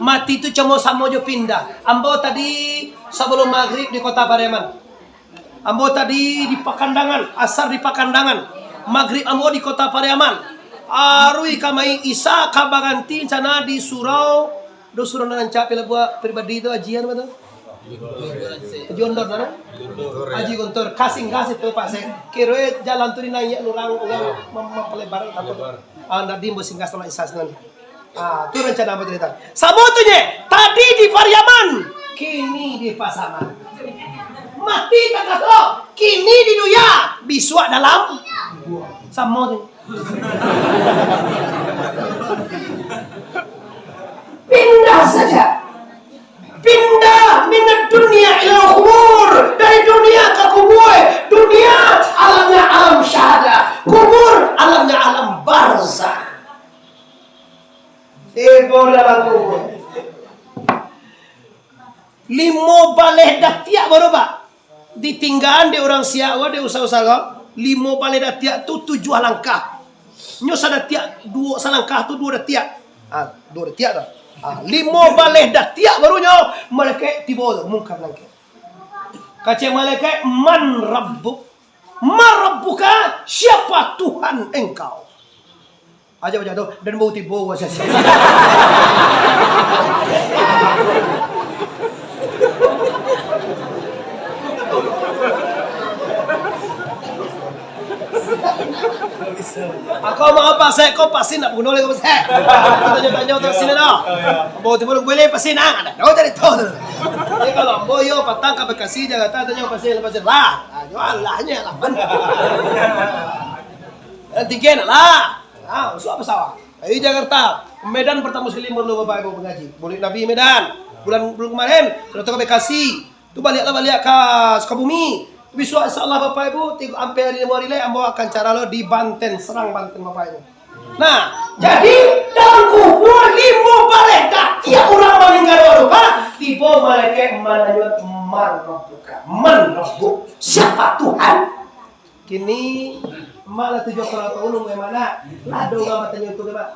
Mati itu cuma samo jo pindah. Ambo tadi sabalum magrib di Kota Pariaman. Ambo tadi di Pakandangan, asar di Pakandangan, magrib ambo di Kota Pariaman. Aruih kamari isya ka baranti rencana di surau, do surau nan rancak pila buat pribadi tu, Haji anu tu? Haji Ondor, nah? Haji Guntur. Ka singgah situ, Pak, se. Kiro jalan tu dinaiak urang, urang mem-, mampalebar apa? Ah, tadi ambo singgah salat isya sinan. Ah, tu rencana ambo carito. Samo tu nyo, tadi di Pariaman, kini di Pasaman. Mati takato, kini di dunia, bisuak dalam. Samo tu. Pindah saja. Pindah minat dunia ilal kubur, dari dunia ka kubur. Dunia alamnya alam syahadah, kubur alamnya alam barzah. Tibo dalam kubur. Limo baleh datiak baru, Pak. Ditinggaan dek urang siak ko, dek usaha-usaha ko, limo baleh datiak tu tujuah langkah. Nyo sadatiak, duo salangkah tu duo datiak. Ah, duo datiak tu. Ah, limo baleh datiak baru nyo malaikat tibo tu, Mungkar Nakir. Kecek malaikat, "Man rabbuk?" "Man rabbuka?" "Siapa Tuhan engkau?" Aja, aja tu, dan bau tibo wasiat. Ako mau pasek, ko pasti nak bunuh lagi pasek. Tanyo-tanyo tu sini dah. Bau tibo boleh pasti nak, ada tahu cari tahu tu. Jadi kalau ambo yo patang ka Bekasi, Jakarta, tanyo pasti, pasti lah. Ah, jual lah, nyo lah. Tiga nak lah. Ah, masuk apa sawah? Dari Jakarta, Medan pertama sekali perlu Bapak Ibu mengaji. Maulid Nabi Medan, bulan, bulan kemarin, sudah ke Bekasi. Tu baliaklah baliak ka Sukabumi. Bisuak insya Allah Bapak Ibu, tiga, ampia limo hari lai, ambo akan cara lo di Banten, Serang Banten Bapak Ibu. Nah, jadi dalam kubur limo baleh datiak urang maningga doa, tibo malaikat mananyo, "Man rabbuka? Man rabbuk? Siapa Tuhan?" Kini, mak lah tujuah puluah tahun umua, mak nak. Lah ado urang batanyo tu, mak?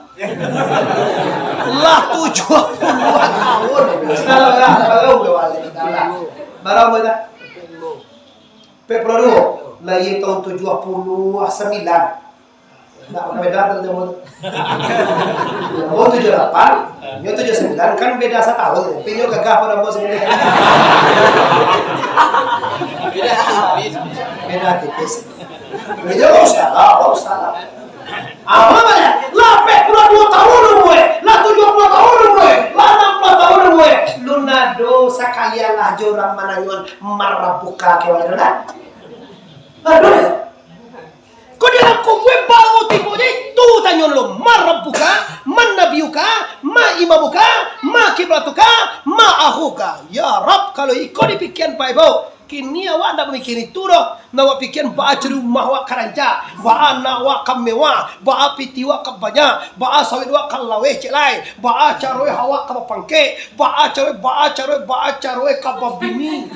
Lah tujuah puluah tahun. Sekarang lah, barang udah balik kita lah. Barang udah. Pek puluah duo. Lahir tahun tujuah puluah sambilan. Ndak beda tu, umur. Umur tujuah lapan, nyo tujuah sambilan, kan beda satahun. Tapi nyo gagah pado umur sambilan. Beda tipis. Beda tipis. Beda, oh, salah, oh, salah. Ah, mama, lah, lah, pek puluah duo tahun umur, lah tujuah puluah tahun umur, lah anam puluah tahun umur. Lu nado sakalian lah jo urang mananyo, "Man rabbuka?" kayak mana, kan? Aduh. Ko dalam kubua baru tibo je, tu tanyo lo, "Man rabbuka, man nabiyuka, ma imamuka, ma kiblatuka, ma akhuka." Ya Rab, kalau iko dipikian Pak Ibu, kini awak ndak bamikia itu doh. Nan awak pikian, baa cari rumah awak ka rancak, baa anak awak ka mewah, baa piti awak ka banyak, baa sawit awak ka laweh cek lai, baa caro awak ka bapangkek, baa caro, baa caro, baa caro ka babini.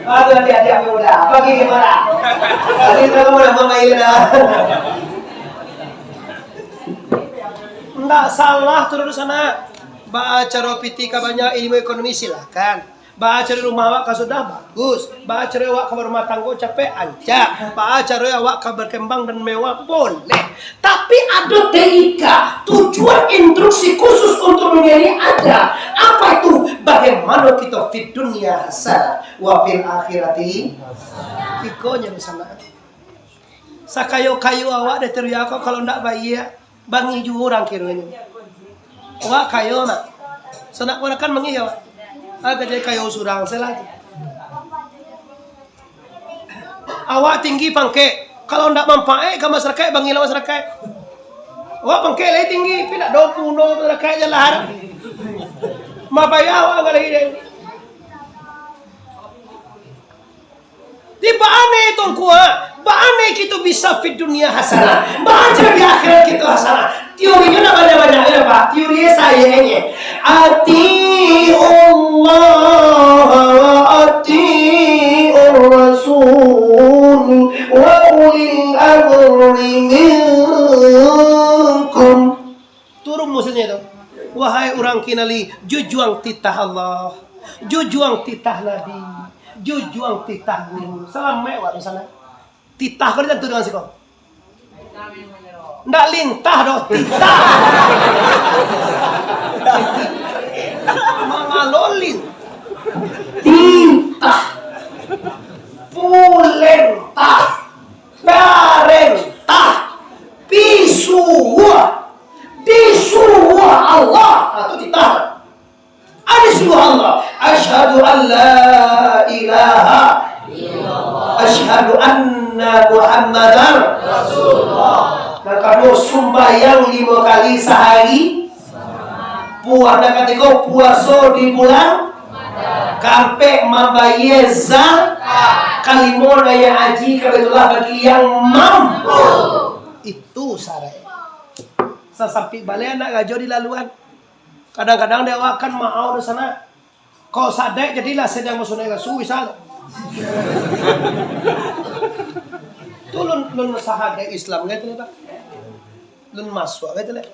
Aduh, adik-adik aku muda, bagi gimana? Bagi gimana, Mama Ina? Ndak salah tu, Sanak. Baa caro piti ka banyak, ilmu ekonomi, silakan. Baa caro rumah awak ka sudah, bagus. Baa caro awak ka barumah tanggo capek, rancak. Baa caro awak ka bakambang dan mewah, boleh. Tapi ado T I K, tujuan instruksi khusus untuk dunia ini ada. Apa itu? Bagaimana kita fid dunia hasanah, wa fil akhirati? Iko nyo di sana. Sakayo-kayo awak deh teruya ko, kalau ndak bayia, bangih juo urang kironyo. Awak kayo nak. Sanak panakan bangih awak. Agak jadi kayo surang, salah tu. Awak tinggi pangkek, kalau ndak mampaek ka masyarakaik, bangihlah masyarakaik. Awak pangkek lai tinggi, tapi ndak do puno masyarakaik jalan. Mabaya awak ngalai deh. Di baa ni tongkua, baa ni kito bisa fid dunia hasanah, baa di akhirat kito hasanah. Teorinyo ndak banyak-banyak, yo, Pak. Teori sayo ini. Atiullah wa atiur rasul wa ulil amri minkum. Turun musuahnyo tu. Wahai urang kinali, jujuang titah Allah, jujuang titah Nabi, jujuang titah guru. Salamaik awak di sana. Titah ko ditantu dengan siko. Ndak lintah doh, titah. Mangalolin. Titah. Pulentah. Parentah. Pisuah. Disuruah Allah. Nah, tu titah. Ada suruah Allah. Asyhadu an la ilaha illallah. Asyhadu anna Muhammadar Rasulullah. Nah, kalau sumbayang lima kali sehari, puasa katiko puaso di bulan, kampek mambayia zakat, kalimo naik haji ka Baitullah bagi yang mampu. Itu syarat. Sasampik balai anak rajo di laluan. Kadang-kadang dek awak kan maau di sana. Kok sadek jadilah sadang masunaik rasul, misal. Tu lun, lun sahadek Islam gitu, Pak. Lun masuak gitu, Lek.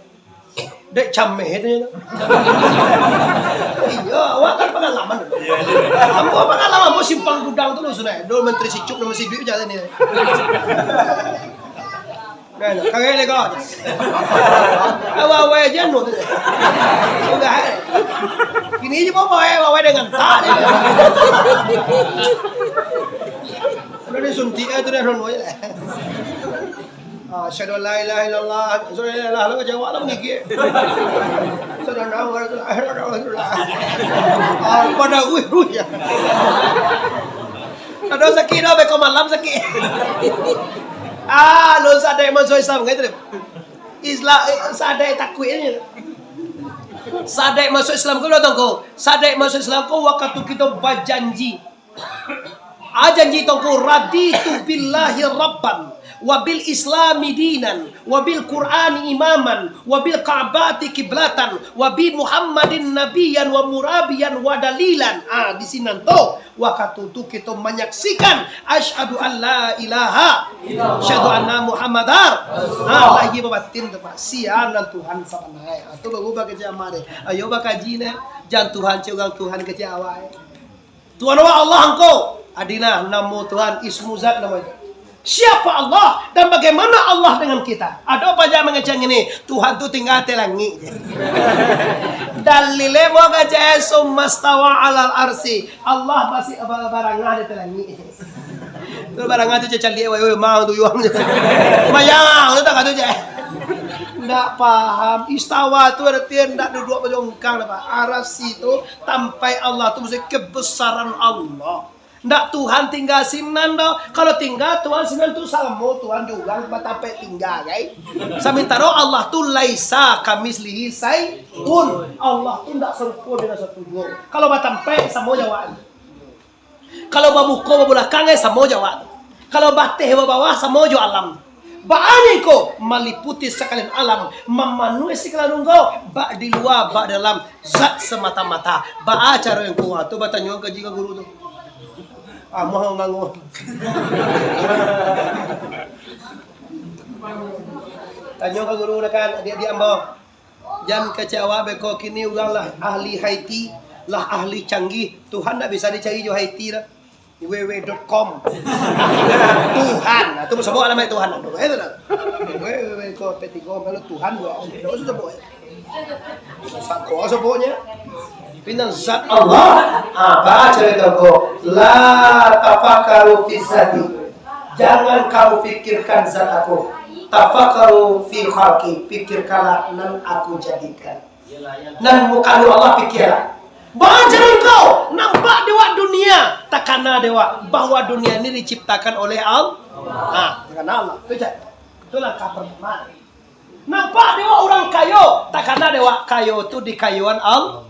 Dek cameh itu, ya. Iya, awak kan pangalaman. Iya, iya. Ambo pangalaman, ambo simpang gudang tu lun sunaik. Dulu Menteri Sicup, nama Siduik jalan ni. Nah, karek lego. Awai-awai aja anu tu. Udah. Kini aja bawa awai-awai dengan tak dia. Udah disuntik aja tu dah anu aja lah. Ah, asyhadu an la ilaha illallah. Asyhadu an la ilaha illallah. Jawab lah mangigik. Asyhadu anna Muhammadan Rasulullah. Ah, pada wih, wih, ya. Ado sakik dah, beko malam sakik. Ah, lun sadek masuak Islam, gitu deh. Islam, eh, sadek takuik aja. Sadek masuak Islam ko, lo tau ko? Sadek masuak Islam ko, wakatu kito bajanji. Ah, janji tongko, "Raditu billahi rabban, wa bil islami dinan, wa bil qur'ani imaman, wa bil ka'bati kiblatan, wa bi Muhammadin nabiyan wa murabiyan wa dalilan." Ah, di sinan tu, wakatu tu kito manyaksikan, "Asyhadu an la ilaha, asyhadu anna Muhammadar." Ah, lahia batin tu, Pak. Sia nan Tuhan sabananyo. Ah, tu baru bakecek amak deh. Ayo bakaji neh. Jan Tuhan cek urang Tuhan kecek awak. Tuhan awak Allah angko. Adinah, namo Tuhan, ismu zat namo itu. Siapa Allah dan bagaimana Allah dengan kita? Ado paja mangecek ini, Tuhan tu tingga ateh langik je. Dalilnyo mangecek summa stawa alal arsi. Allah masih ba-, barangah di ateh langik. Tu barangah tu je caliak, woi, woi, mang tu yuang je. Mayang tu tak kata je. Ndak paham. Istawa tu artinya ndak duduak bajongkang dah, Pak. Arasi tu Tampek Allah tu mesti kebesaran Allah. Ndak Tuhan tingga sinan doh. Kalau tingga Tuhan sinan tu samo Tuhan jo urang batampek tingga, kan? Samantaro Allah tu laisa kamitslihi syai'un. Allah tu ndak sarupo dengan satu juo. Kalau batampek samo jo awak. Kalau bamuko babulakang, eh, samo jo awak tu. Kalau bateh babawah, samo jo alam. Baa nyo ko maliputi sakalian alam, mamanuahi sagalo nunggu, bak di lua, bak di dalam, zat samata-mata. Baa caro yang kuat tu, batanyo ka ji ka guru tu. Amuah ngango. Tanyo ka guru dah kan, adik-adik ambo. Jan kecek awak beko kini urang lah ahli Haiti, lah ahli canggih. Tuhan ndak bisa dicari jo Haiti dah. W W W dot com. Tuhan. Nah, tu sabut alamaik Tuhan. Aduh, itu dah. W W W ko P tiga, kalau Tuhan dua. Ndak usah sabut. Sako sabutnyo. Pinang zat Allah. Apa cerita ko? La tafakkaru fi zati. Jangan kamu pikirkan zat aku. Tafakkaru fi khalqi, pikirkanlah nan aku jadikan. Nan mukalu Allah pikirlah. Baaja engkau, nampak dek awak dunia, takana dek awak bahwa dunia ni diciptakan oleh Al-, ah, takana Allah. Tu je. Tu langkah pertama. Nampak dek awak urang kayo, takana dek awak kayo tu dikayoan Al-,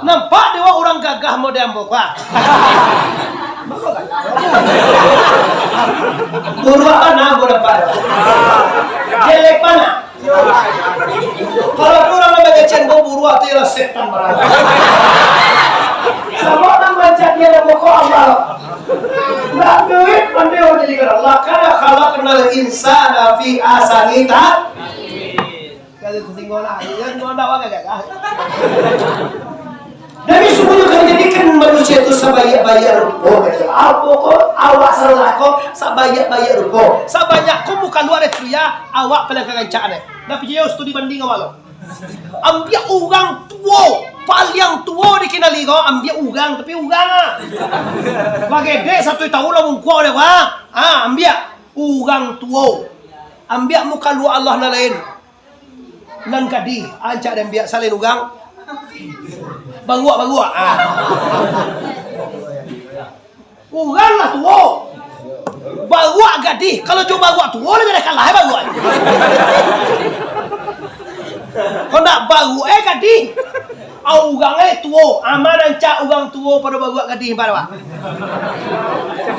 nampak dek awak urang gagah model ambo ko, ah. Buruak bana ambo nampak dek awak. Jelek bana. Kalau ada urang nan bagecian ambo buruak tu ialah setan barang. Sabab nan mancadiakan ambo ko Allah. Nak duit, pandai awak jadikan Allah. Laqad khalaqnal insana fi ahsani taqwim. Kalau tersinggung lah, ya, tersinggung dah, awak gagah. Jadi, sungguhnyo kami jadikan manusia tu sabaiak-baiak rupo, kata. Apo ko, awak salah ko, sabaiak-baiak rupo. Sabanyak ko muka lua deh tu, ya, awak paling karancak deh. Tapi, yo, studi banding awak lo. Ambiak urang tuo, paliang tuo dikinali ko, ambiak urang, tapi urang ah. Bagedek satu taun lah bungkuak deh, Pak. Ah, ambiak urang tuo. Ambiak muka lua Allah nan lain. Nan gadih, ancak diambiak salain urang. Baruak-baruak. Ah. Urang lah tuo. Baruak gadih. Kalau jo baruak tuo, lah jadi kalah baruak. Kok ndak baruak, eh, gadih. Ah, urang, eh, tuo. Aman ancak urang tuo pado baruak gadih, ampek, Pak.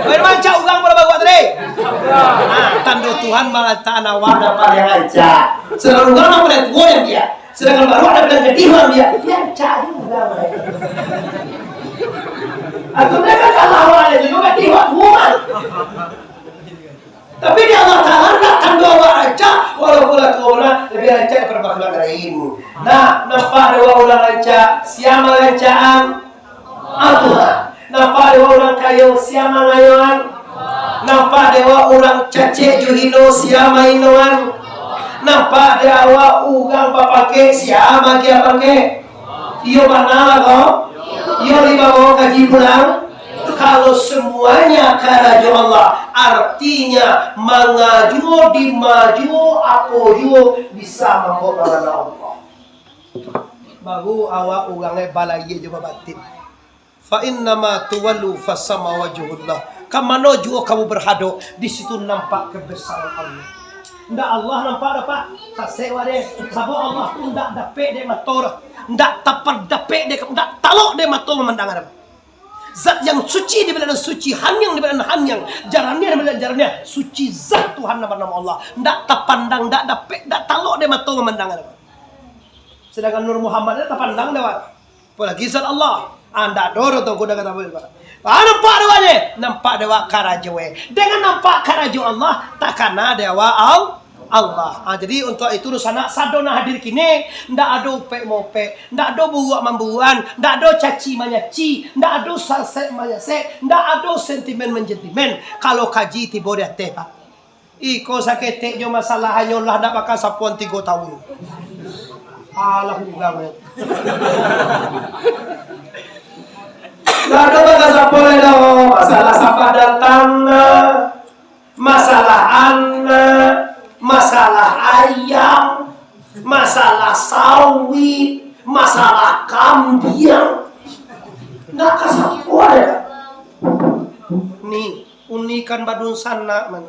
Aman ancak urang pado baruak tadi. Ah, tando Tuhan malatakan awak nan paliang ancak. Sadangkan urang nan paliang tuo nan dia. Sadangkan baruak nan paliang gadih nan dia. Dia ancak juo urang. Atau dia kan kalah awak tu juo gadih awak tuo, kan? Tapi di Allah Taala ndak tando awak rancak, walaupun lah tuo lah, labiah rancak daripada makhluk lain. Nah, nampak dek awak urang rancak, sia mangancak-an? Allah. Nampak dek awak urang kayo, sia mangayo-an? Nampak dek awak urang cacek jo hino, sia mahino-an? Nampak dek awak urang bapangkek, sia maagiah pangkek? Iyo bana lah ko? Iyo dibawo kaji pulang? Kalau semuanya karajo Allah, artinya manga juo, dima juo, apo juo bisa mambao mangana Allah. Baru awak urang, eh, balayia jo babatin. Fa innama tuwallu fasama wajhullah. Ka mano juo kamu berhadok, di situ nampak kebesaran Allah. Ndak Allah nampak dapek, tasek wak deh. Sabab Allah tu ndak dapek dek mato doh. Ndak tapan dapek dek, ndak talok dek mato mamandang doh. Zat yang suci di baliak nan suci, hanyang di baliak nan hanyang, jaraniah di baliak nan jaraniah, suci zat Tuhan nan banamo Allah. Ndak tapandang, ndak dapek, ndak talok dek mato mamandang doh. Sedangkan Nur Muhammad ni tapandang dek awak. Apolagi zat Allah. Ah, ndak ado doh tongko dah kata boleh, Pak. Ah, nampak dek awak je. Nampak dek awak karajo, eh. Dengan nampak karajo Allah, takana dek awak Al-, Allah. Ah, jadi untuak itu, dunsanak, sado nan hadir kini, ndak ado upek maupek, ndak ado buruak mamburuakan, ndak ado caci manyaci, ndak ado sasek manyasek, ndak ado sentimen manjentimen. Kalau kaji tibo di ateh, Pak. Iko saketek jo masalah, hanyo lah ndak bakasapoan tigo taun. Alah, urang, eh. Ndak ado bakasapoan lai doh. Masalah sapadan tanah, masalah anak, masalah ayam, masalah sawit, masalah kambiang. Ndak kasapoan lai doh. Ni, uni kan badunsanak, man.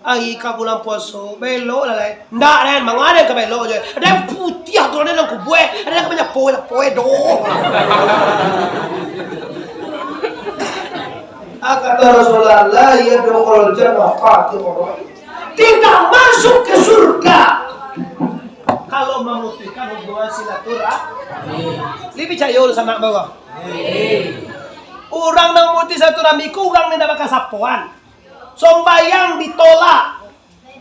Ari ka bulan puaso, baelok lah lai. Ndak, den, manga den ka baelok je. Den putiah tu, den nan kubue, den ka manyapo, nyapo, eh, doh. Ah, kata Rasulullah, "La yadkhulul jannah qati'ur rahim." Tidak masuk ke surga kalau memutuskan hubungan silaturahmi. Lai picayo dunsanak bawah. Urang nan mutuih silaturahmi ko urang nan indak bakasapoan. Sumbayang ditolak,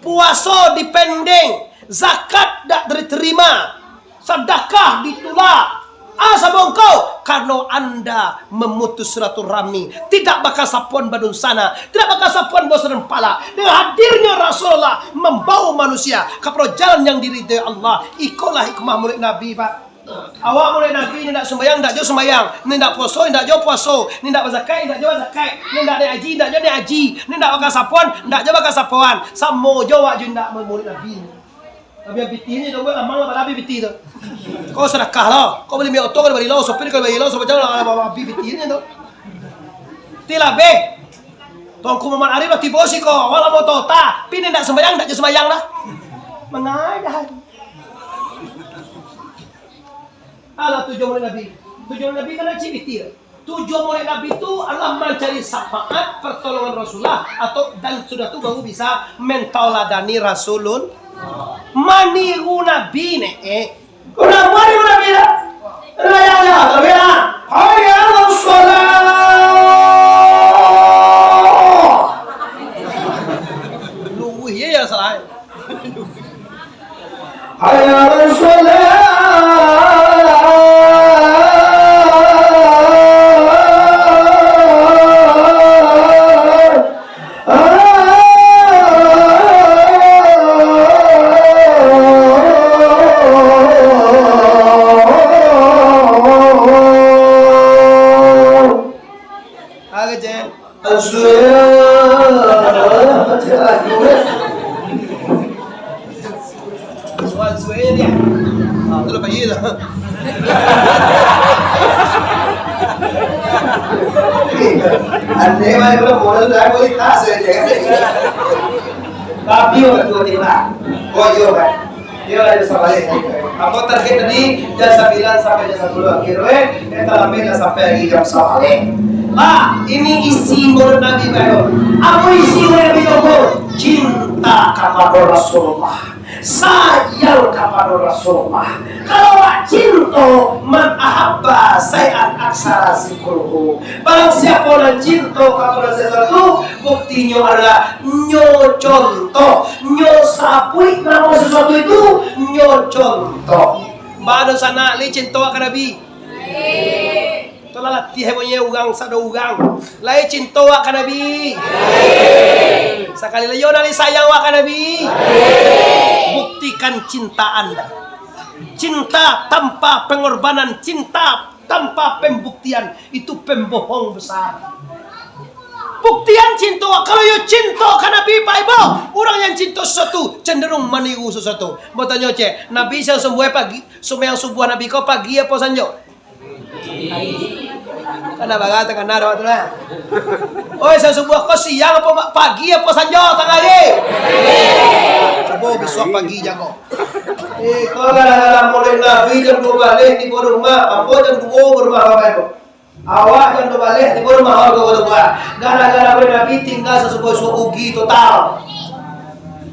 puaso dipendeng, zakat dak diterima, sadakah ditulak. Ah, sabongkau, karano anda memutus silaturahmi, tidak bakasapoan badunsanak, tidak bakasapoan basadan pala. Dengan hadirnyo Rasulullah mambawa manusia kapado jalan yang diridai Allah, ikolah hikmah Maulid Nabi, Pak. Awak mulai Nabi, ni ndak sumbayang, ndak jo sumbayang, ni ndak puaso, ndak jo puaso, ni ndak bazakat, ndak jo bazakat, ni ndak naik haji, ndak jo naik haji, ni ndak bakasapoan, ndak jo bakasapoan, samo jo awak jo ndak mulai Nabi. Tapi yang piti ni, dong, lamang lah, balabi piti tu. Kau sedekah lah, kau bali minyak oto, kau bali lo, sopir kau bali lo, sopir jalan lah, balabi piti ni tu. Ti labih. Tuanku Muhammad Arif lah tibo siko, awak lah mau tota, pini ndak sumbayang, ndak jo sumbayang lah. Mangaja. Alah, tujuan Maulid Nabi. Tujuan Maulid Nabi kan cik piti. Tujuan Maulid Nabi tu adalah mancari syafaat, pertolongan Rasulullah, atau, dan sudah tu baru bisa mentauladani Rasulun, maniru Nabi ne, eh. Urang maniru Nabi lah. Raya lah, tapi lah. Hayya 'alas shalah. Luwih ye ya salah. Hayya 'alas shalah. Suan-suan ni. Ah, tu lah pagi lah. Andai mah kalau bola tu dah kualitas saja. Tapi orang tua tiba. Oh, iyo, kan. Iyo lah, jam sabaleh. Ambo target tadi jam sambilan sampai jam sapuluah. Kiro eh, eh, talambek lah sampai lagi jam sabaleh. Pak, ini isi mulut Nabi baru. Apa isi mulut Nabi baru? Cinta kepada Rasulullah. Sayang kepada Rasulullah. Kalau awak cinta, man ahabba syai'an aksara zikruhu. Barang siapa nan cinta kepada sesuatu, buktinyo adalah nyo contoh, nyo sabuik namo sesuatu itu, nyo contoh. Bado sanak lai cinta ka Nabi. Itulah latiah punyo urang sado urang. Lai cinta awak ka Nabi? Sakali lai yo nan lai sayang awak ka Nabi? Buktikan cinta anda. Cinta tanpa pengorbanan, cinta tanpa pembuktian, itu pembohong besar. Buktian cinta, kalau yo cinta ka Nabi, Pak Ibu, urang yang cinta sesuatu cenderung maniru sesuatu. Batanyo cek, Nabi siang sumbuah pagi, sumbayang subuah Nabi ko pagi apo sanjo? Kan dah bara takana dah waktu lah. Oi, siang sumbuah ko siang apo ma-, pagi apo sanjo tangah hari? Cubo bisuak pagi jago. Eh, kau kadang-kadang mulai Nabi jam dua baleh tibo rumah, ambo jam duo rumah bapak ibu. Awak jam dua baleh tibo rumah, awak dua rumah. Gara-gara mulai Nabi tinggal sasubuah-subuah rugi total.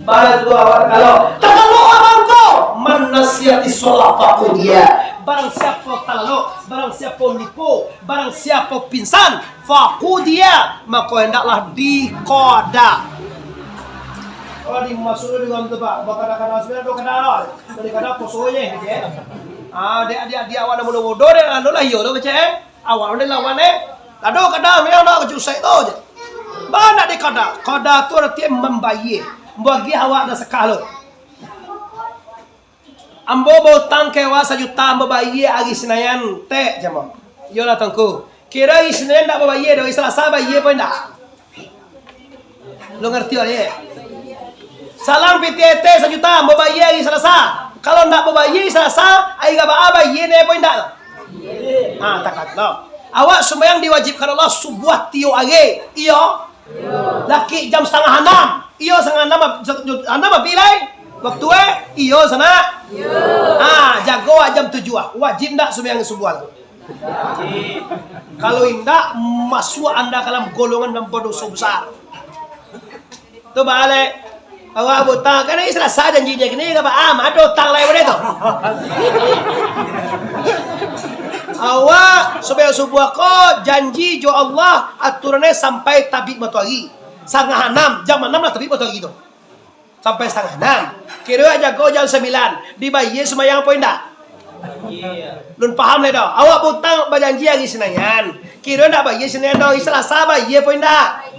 Barang siapo awak kalau takalok abang ko, man nasiyati sholah fakudiya. Barang siapo talalok, barang siapo lupo, barang siapo pingsan, fakudiya, mako hendaklah dikoda. Kalau dimasuki dengan tu, Pak, bakada-kada sudah, do kada lah. Dari kada poso je, gitu ya. Ah, dek adik-adik awak nak mudo-mudo, dek lalu lah iyo tu, kecek, eh. Awak udah lawan, eh. Kado kada, memang nak kecusek tu je. Banyak dek kada. Kada tu arti membayar. Bagi awak dah sekalo. Ambo bautang ka awak sajuta, ambo bayie ari Sinayan, tek, jar ambo. Iyolah, Tuanku. Kiro ari Sinayan ndak babayie doh, ari Salasa bayie apo indak? Lo ngarti, wak, ye? Salang pitih ete sajuta, ambo bayie ari Salasa. Kalau ndak babayie ari Salasa, ari Rabaa bayie ne apo indak? Ha, takah lo. Awak sumbayang diwajibkan Allah subuah tiok ari. Iyo. Laki jam satangah anam. Iyo, satangah anam, anam abih lai. Waktu, eh? Iyo, sanak? Iyo. Ah, jago awak jam tujuah. Wajib ndak sumbayang subuah tu? Kalau indak, masuak anda dalam golongan nan badoso besar. Tu baliak. Awak bautang, kan ari Salasa janji je kini, ndak apa-apa, ado utang lai buliah tu. Awak sumbayang subuah ko janji jo Allah, aturannyo sampai tabik matoari. Satangah anam, jam anam lah tabik matoari tu. Sampai satangah anam. Kiro jago jam sambilan, dibayie sumbayang apo indak? Lun paham lai doh. Awak bautang bajanji ari Sinayan. Kiro ndak bayie Sinayan doh, ari Salasa bayie apo indak?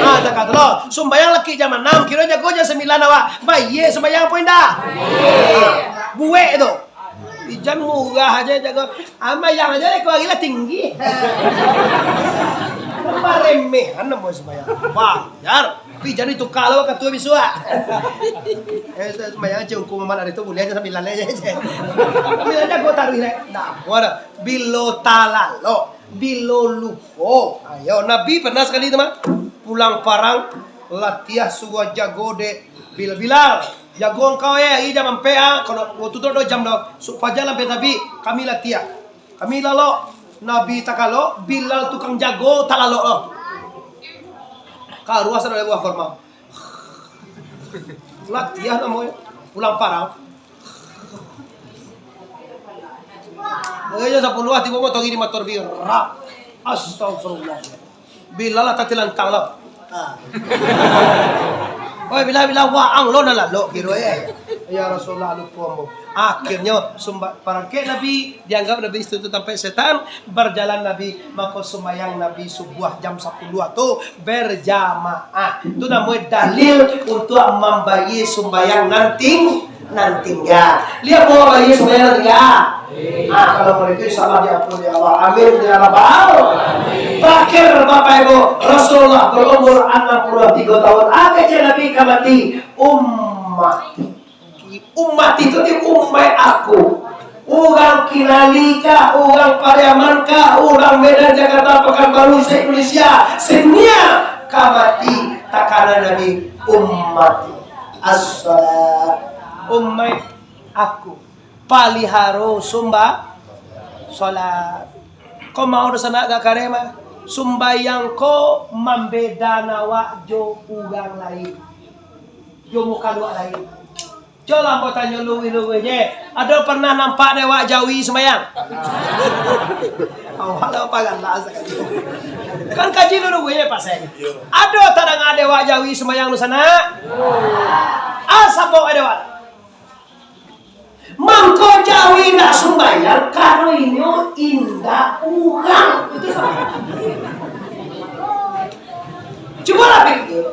Ha, takah tu lo. Sumbayang laki jam anam, kiro jago jam sambilan awak. Bayie sumbayang apo indak? Ha, buek tu. Ijan murah aja jago. Amayang aja leko hari lah tinggi. Maremehan namo sumbayang. Bayar. Tapi ijan itu kalau katua bisuak. Eh, sumbayang aja hukum malam hari tu boleh aja sambilan aja. Sambilan aja gua taruh, eh. Nah, gua ada. Bilo talalo, bilo lupo. Ayo, Nabi pernah sekali tu mah. Pulang parang, latiah suruah jago dek Bilal. Bilal, jago engkau, eh, hari jam ampek, ah. Kalau waktu tu ado jam dah. Suk fajar lah ampek tabik, kami latiah. Kami lalok. Nabi takalok, Bilal tukang jago talalok lah. Karuah sadang buah korma. Latiah namonyo. Pulang parang. Eh, jam sapuluah tibo motor ini motor bi. Rap. Astagfirullah. Bilal lah tatilantang lah. Ah. Oi, Bilal, Bilal, waang lo nan lalok kiro, eh. Ya Rasulullah, lupo ambo. Akhirnyo sumba-, parangkek Nabi, dianggap Nabi situ tampek setan, berjalan Nabi, mako sumbayang Nabi subuah jam sapuluah tu berjamaah. Tu namonyo dalil untuak mambayia sumbayang nan ting-, nan tingga. Liek, mambayia sumbayang nan tingga. Ah, kalau begitu, insya Allah diampuni Allah. Amin, ya Rabbal. Terakhir, Bapak Ibu, Rasulullah berumur enam puluh tiga tahun. Apo kecek Nabi ka mati? Umat. Umat itu di umat aku. Urang Kinali kah, urang Pariaman kah, urang Medan, Jakarta, Pekanbaru, se-Indonesia, sedunia ka mati takana Nabi umat. As-salat. Umat aku. Paliharo sumba-, salat. Ko mau dunsanak gak kareh mah. Sumbayang ko mambedakan awak jo urang lain. Jo mukaluak lain. Cubolah ambo tanyo luruih-luruih je. Ado pernah nampak dek awak jawi sumbayang? Awak lah pagalak sakali. Kan kaji luruih je pasal. Ado tadanga dek awak jawi sumbayang dunsanak? Asa bawa dek awak. Mangko jawi indak sumbayang, karano inyo indak urang. Itu sabab. Cubolah pikir.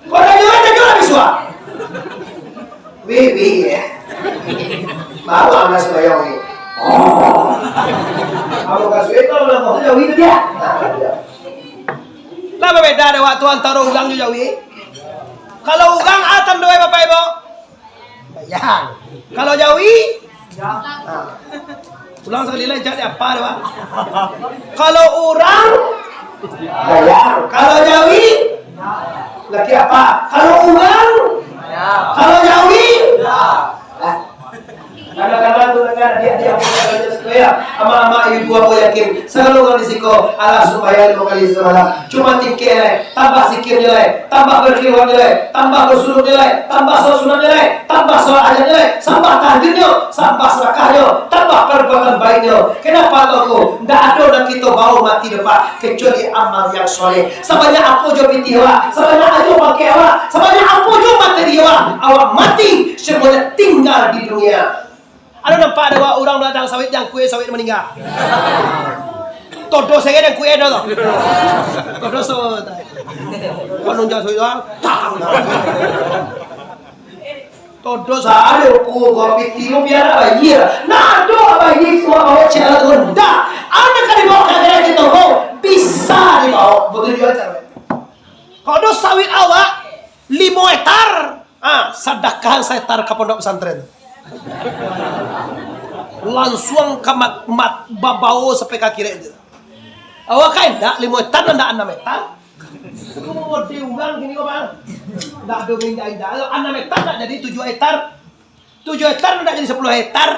Kok tanyo, tanyolah bisuak. Wi, wi, ya. Bawa anak sumbayang, wi. Oh. Kamu kasih itu, ulang kau jawi itu dia. Nah, dia. Lah babeda dek awak tu antaro urang jo jawi. Kalau urang, a tando e, Bapak Ibu? Bayang. Kalau jawi? Nah. Ulang sakali lai, cak di apa tu, Pak? Kalau urang? Bayang. Kalau jawi? Laki apa? Kalau urang? Kalau jawi? Nah. Kadang-kadang tu kan, dia, dia, dia, dia, dia, amak-amak, ibu, aku yakin, sagalo urang di siko, alah sumbayang limo kali samalam. Cuma tingkek lai, tambah zikirnyo lai, tambah berkhilwatnyo lai, tambah bersuluknyo lai, tambah solat sunatnyo lai, tambah solat hajatnyo lai, sambah tahajudnyo, sambah sadakahnyo, tambah perbuatan baiknyo. Kenapa tau ko? Ndak ado nan kito bawo mati doh, Pak, kecuali amal yang soleh. Sabanyak apo jo pitih awak, sabanyak apo pangkek awak, sabanyak apo jo materi awak, awak mati, semuanya tinggal di dunia. Ado nampak dek awak urang baladang sawit, jangkuik sawit maningga? Todo sajo jangkuik ado tu. Todo so-, Panunjang sawit tu, ah, tang. Todo sajo, ko, ko, pitih ko biar abayia. Nah, ado abayia, ko, bawo cek alat tu, ndak. Anak ka dibawo ka akhirat kito ko, bisa dibawo. Batua juo caro. Kok ado sawit awak limo hektar, ah, sadakahan sahektar ka pondok pesantren. Lansuang ka mat-, mat-, babawo sampai ka akhirat tu. Awak kan indak limo hektar, ndak anam hektar. Ko model urang kini ko, Bang. Ndak ado indak-indak. Anam hektar ndak jadi tujuah hektar. Tujuah hektar ndak jadi sapuluah hektar.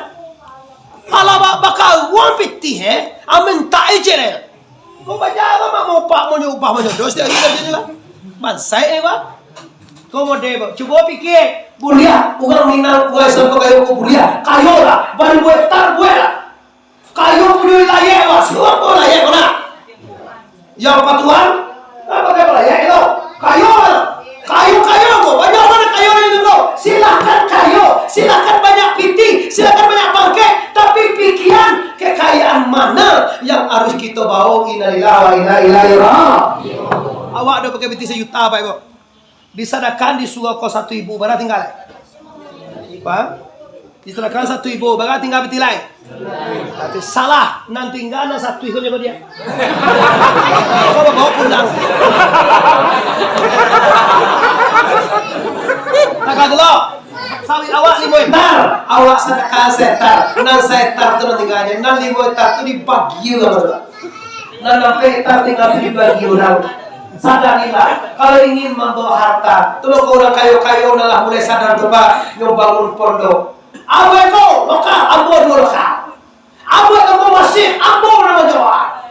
Alah, ba-, bakaruang pitih, eh. Amin tak ijin, eh. Ko bajalan mah mau pak, mau nyubah, mau nyodos, dia gitu, gitu lah. Bansai, eh, Bang. Ko model, Bang. Cubo pikir. Buliah, urang Minang, urang Islam pagayo ko buliah. Kayo lah. Baribu hektar buek lah. Kayo punyo layek, wah, siapa layek ko nak? Yang patuan, apa kayo layek itu? Kayo, kayo, kayo ko, banyak mana kayo di situ? Silahkan kayo, silahkan banyak pitih, silahkan banyak pangkek, tapi pikiran kekayaan mana yang harus kita bawa? Innalillahi wa inna ilaihi raji'un. Awak ado pakai pitih sajuta, Pak Ibu. Disadakahan di surau ko satu ibu, bara tinggal? Paham? Diserahkan satu ibu, bara tingga piti lai? Berarti salah, nan tingga nan satu ibu nyo dia. Kau bawa pulang. Takah tu lo. Sawit awak limo hektar, awak sadakah sahektar. Nan sahektar tu nan tingganyo, nan limo hektar tu dibagi urang tu. Nan ampek hektar tingga tu dibagi urang. Sadarilah, kalau ingin mambawa harta, tu lo ko urang kayo-kayo nan lah mulai sadar tu, Pak, nyo bangun pondok. Ambo iko lokal, ambo duo lokal. Ambo iko masjid, ambo nan manjawa.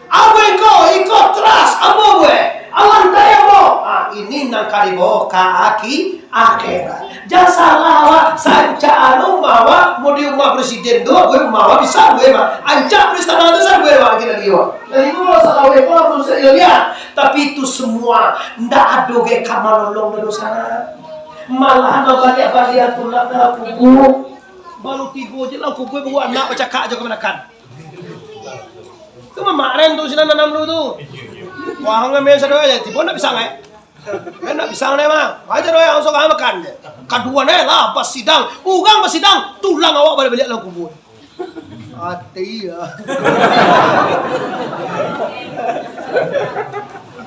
Ambo iko, iko teras, ambo buek. Lantai ambo. Ah, ini nan ka dibawa ka aki-, akhirat. Jan salah awak, sancak anu umah awak, mau di umah presiden tu, buek umah awak bisa buek mah. Ancak istana tu sa buek awak lagi lagi awak. Jadi itu masalah awak itu harus saya lihat. Tapi itu semua ndak ado ge ka manolong dosa. Malah mambaliak-baliak pulang dalam kubur. Baru tibo je lah kubur, baru anak bacakak jo kamanakan. Tu mamak ren tu sinan nanam dulu tu. Wah, ngambil sado aja, tibo ndak pisang eh. Kan ndak pisang deh mah. Aja doh langsung ah makan je. Kaduan eh lah basidang. Urang basidang, tulang awak baliak-baliak dalam kubur. Ati ya.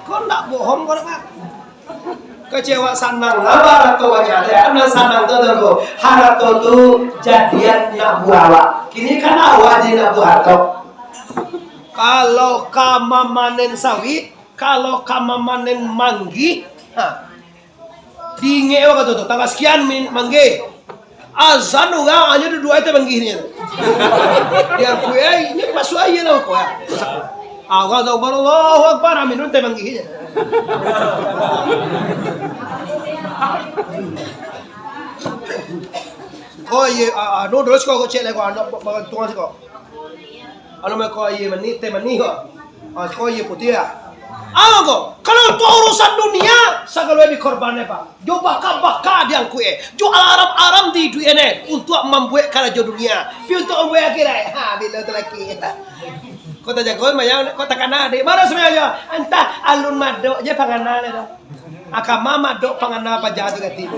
Kau ndak bohong kau nak? Kecewa sanang lah, harato banyak. Ya, nan sanang tu, tu, tu. Harato tu jadian nak buah awak. Kini kan awak jadi nak buah harato. Kalau ka mamanen sawit, kalau ka mamanen manggih, ha. Diingek awak tu, tu, tanggal sekian min-, manggih. Azan urang, hanyo duduak aja manggihnyo. Dia aku, eh, ini masuk aja lah aku, eh. Awak Allahu Akbar, Allahu Akbar, minum teh manggihnyo. Oh, iya, ah, ah, no, terus kau cek lagi, anak ba-, ba-, tuang siko. Anu mah ko aia manih, teh manih ko. Ah, ko aia putiah. Ah, ko, kalau tu urusan dunia, sagalo dikorbankan, Pak. Jo baka-baka diangkuik, eh. Jo aram-aram diiduik, eh, untuak mambuek karajo dunia. Pi untuak mambuek akhirat, eh. Ha, bilo tu laki. Ko tajago, mayang, ko takana, dek. Mano sumbayang jo? Antah, alun madok je pangana le tu. Akama madok pangana paja tu gati.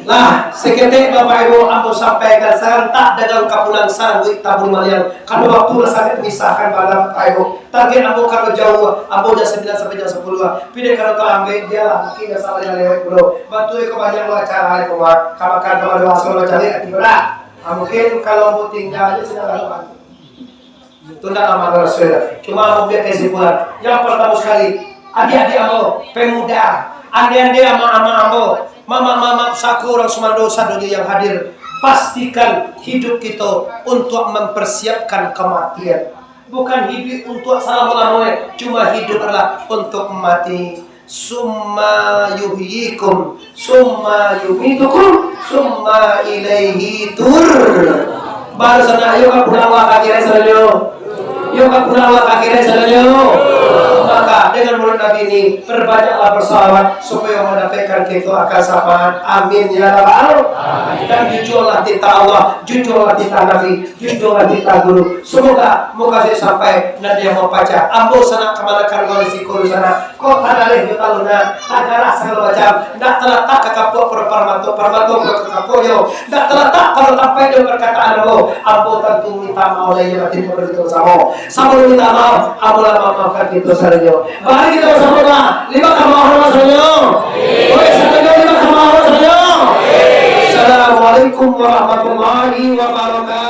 Lah, saketek Bapak Ibu, ambo sampaikan sarantak dengan kapulang saranduik tabun maliang. Karano waktu lah sangat misahkan malam, Bapak Ibu. Target ambo karano jauah, ambo jam sambilan sampai jam sapuluah. Pide karano talambek, bialah, mungkin ndak salah yang lewat pulo. Bantu iko banyak lo acara iko, Mak. Kamakan, kamakan, kamakan, cari hati berat. Ah, mungkin kalau ambo tinggal je, sudah lah. Tu ndak amal Rasul. Cuma ambo ambiak kesimpulan. Yang pertama sekali, adik-adik ambo, pemuda, ande-ande amak-amak ambo, mamak-mamak pusako urang sumando sadonyo yang hadir, pastikan hidup kito untuak mempersiapkan kematian. Bukan hidup untuak salamo-lamonyo, cuma hidup adalah untuk mati. Summa yuhyikum, summa yumitukum, summa ilaihi tur. Baru sanak, yo ka pulang awak ka akhirat sadonyo. Yo ka pulang awak ka akhirat sadonyo. Maka, dengan mulut Nabi ini, perbanyaklah bersalawat, supaya mendapatkan kita akan syafaat. Amin, ya Rabbal. Dan jujurlah titah Allah, jujurlah titah Nabi, jujurlah titah guru. Semoga, moga saya sampai, nan dia mau pacah. Ambo sanak kamanakan wali sikul sanak. Kota Daleh jo Taluna, Tagarah sagalo macam, ndak talatak ka kapuak par-, parmato, parmato ka kapuaknyo, ndak talatak pado tampaik jo parkataan ambo, ambo tantu minta maaf dari inyo batin kapado kito basamo. Sabalun minta maaf, ambo lah mamaafkan kito sadonyo. Mari kito basamo doa, lima ka maaf sadonyo. Oi, sadonyo lima ka maaf sadonyo. Assalamualaikum warahmatullahi wabarakatuh.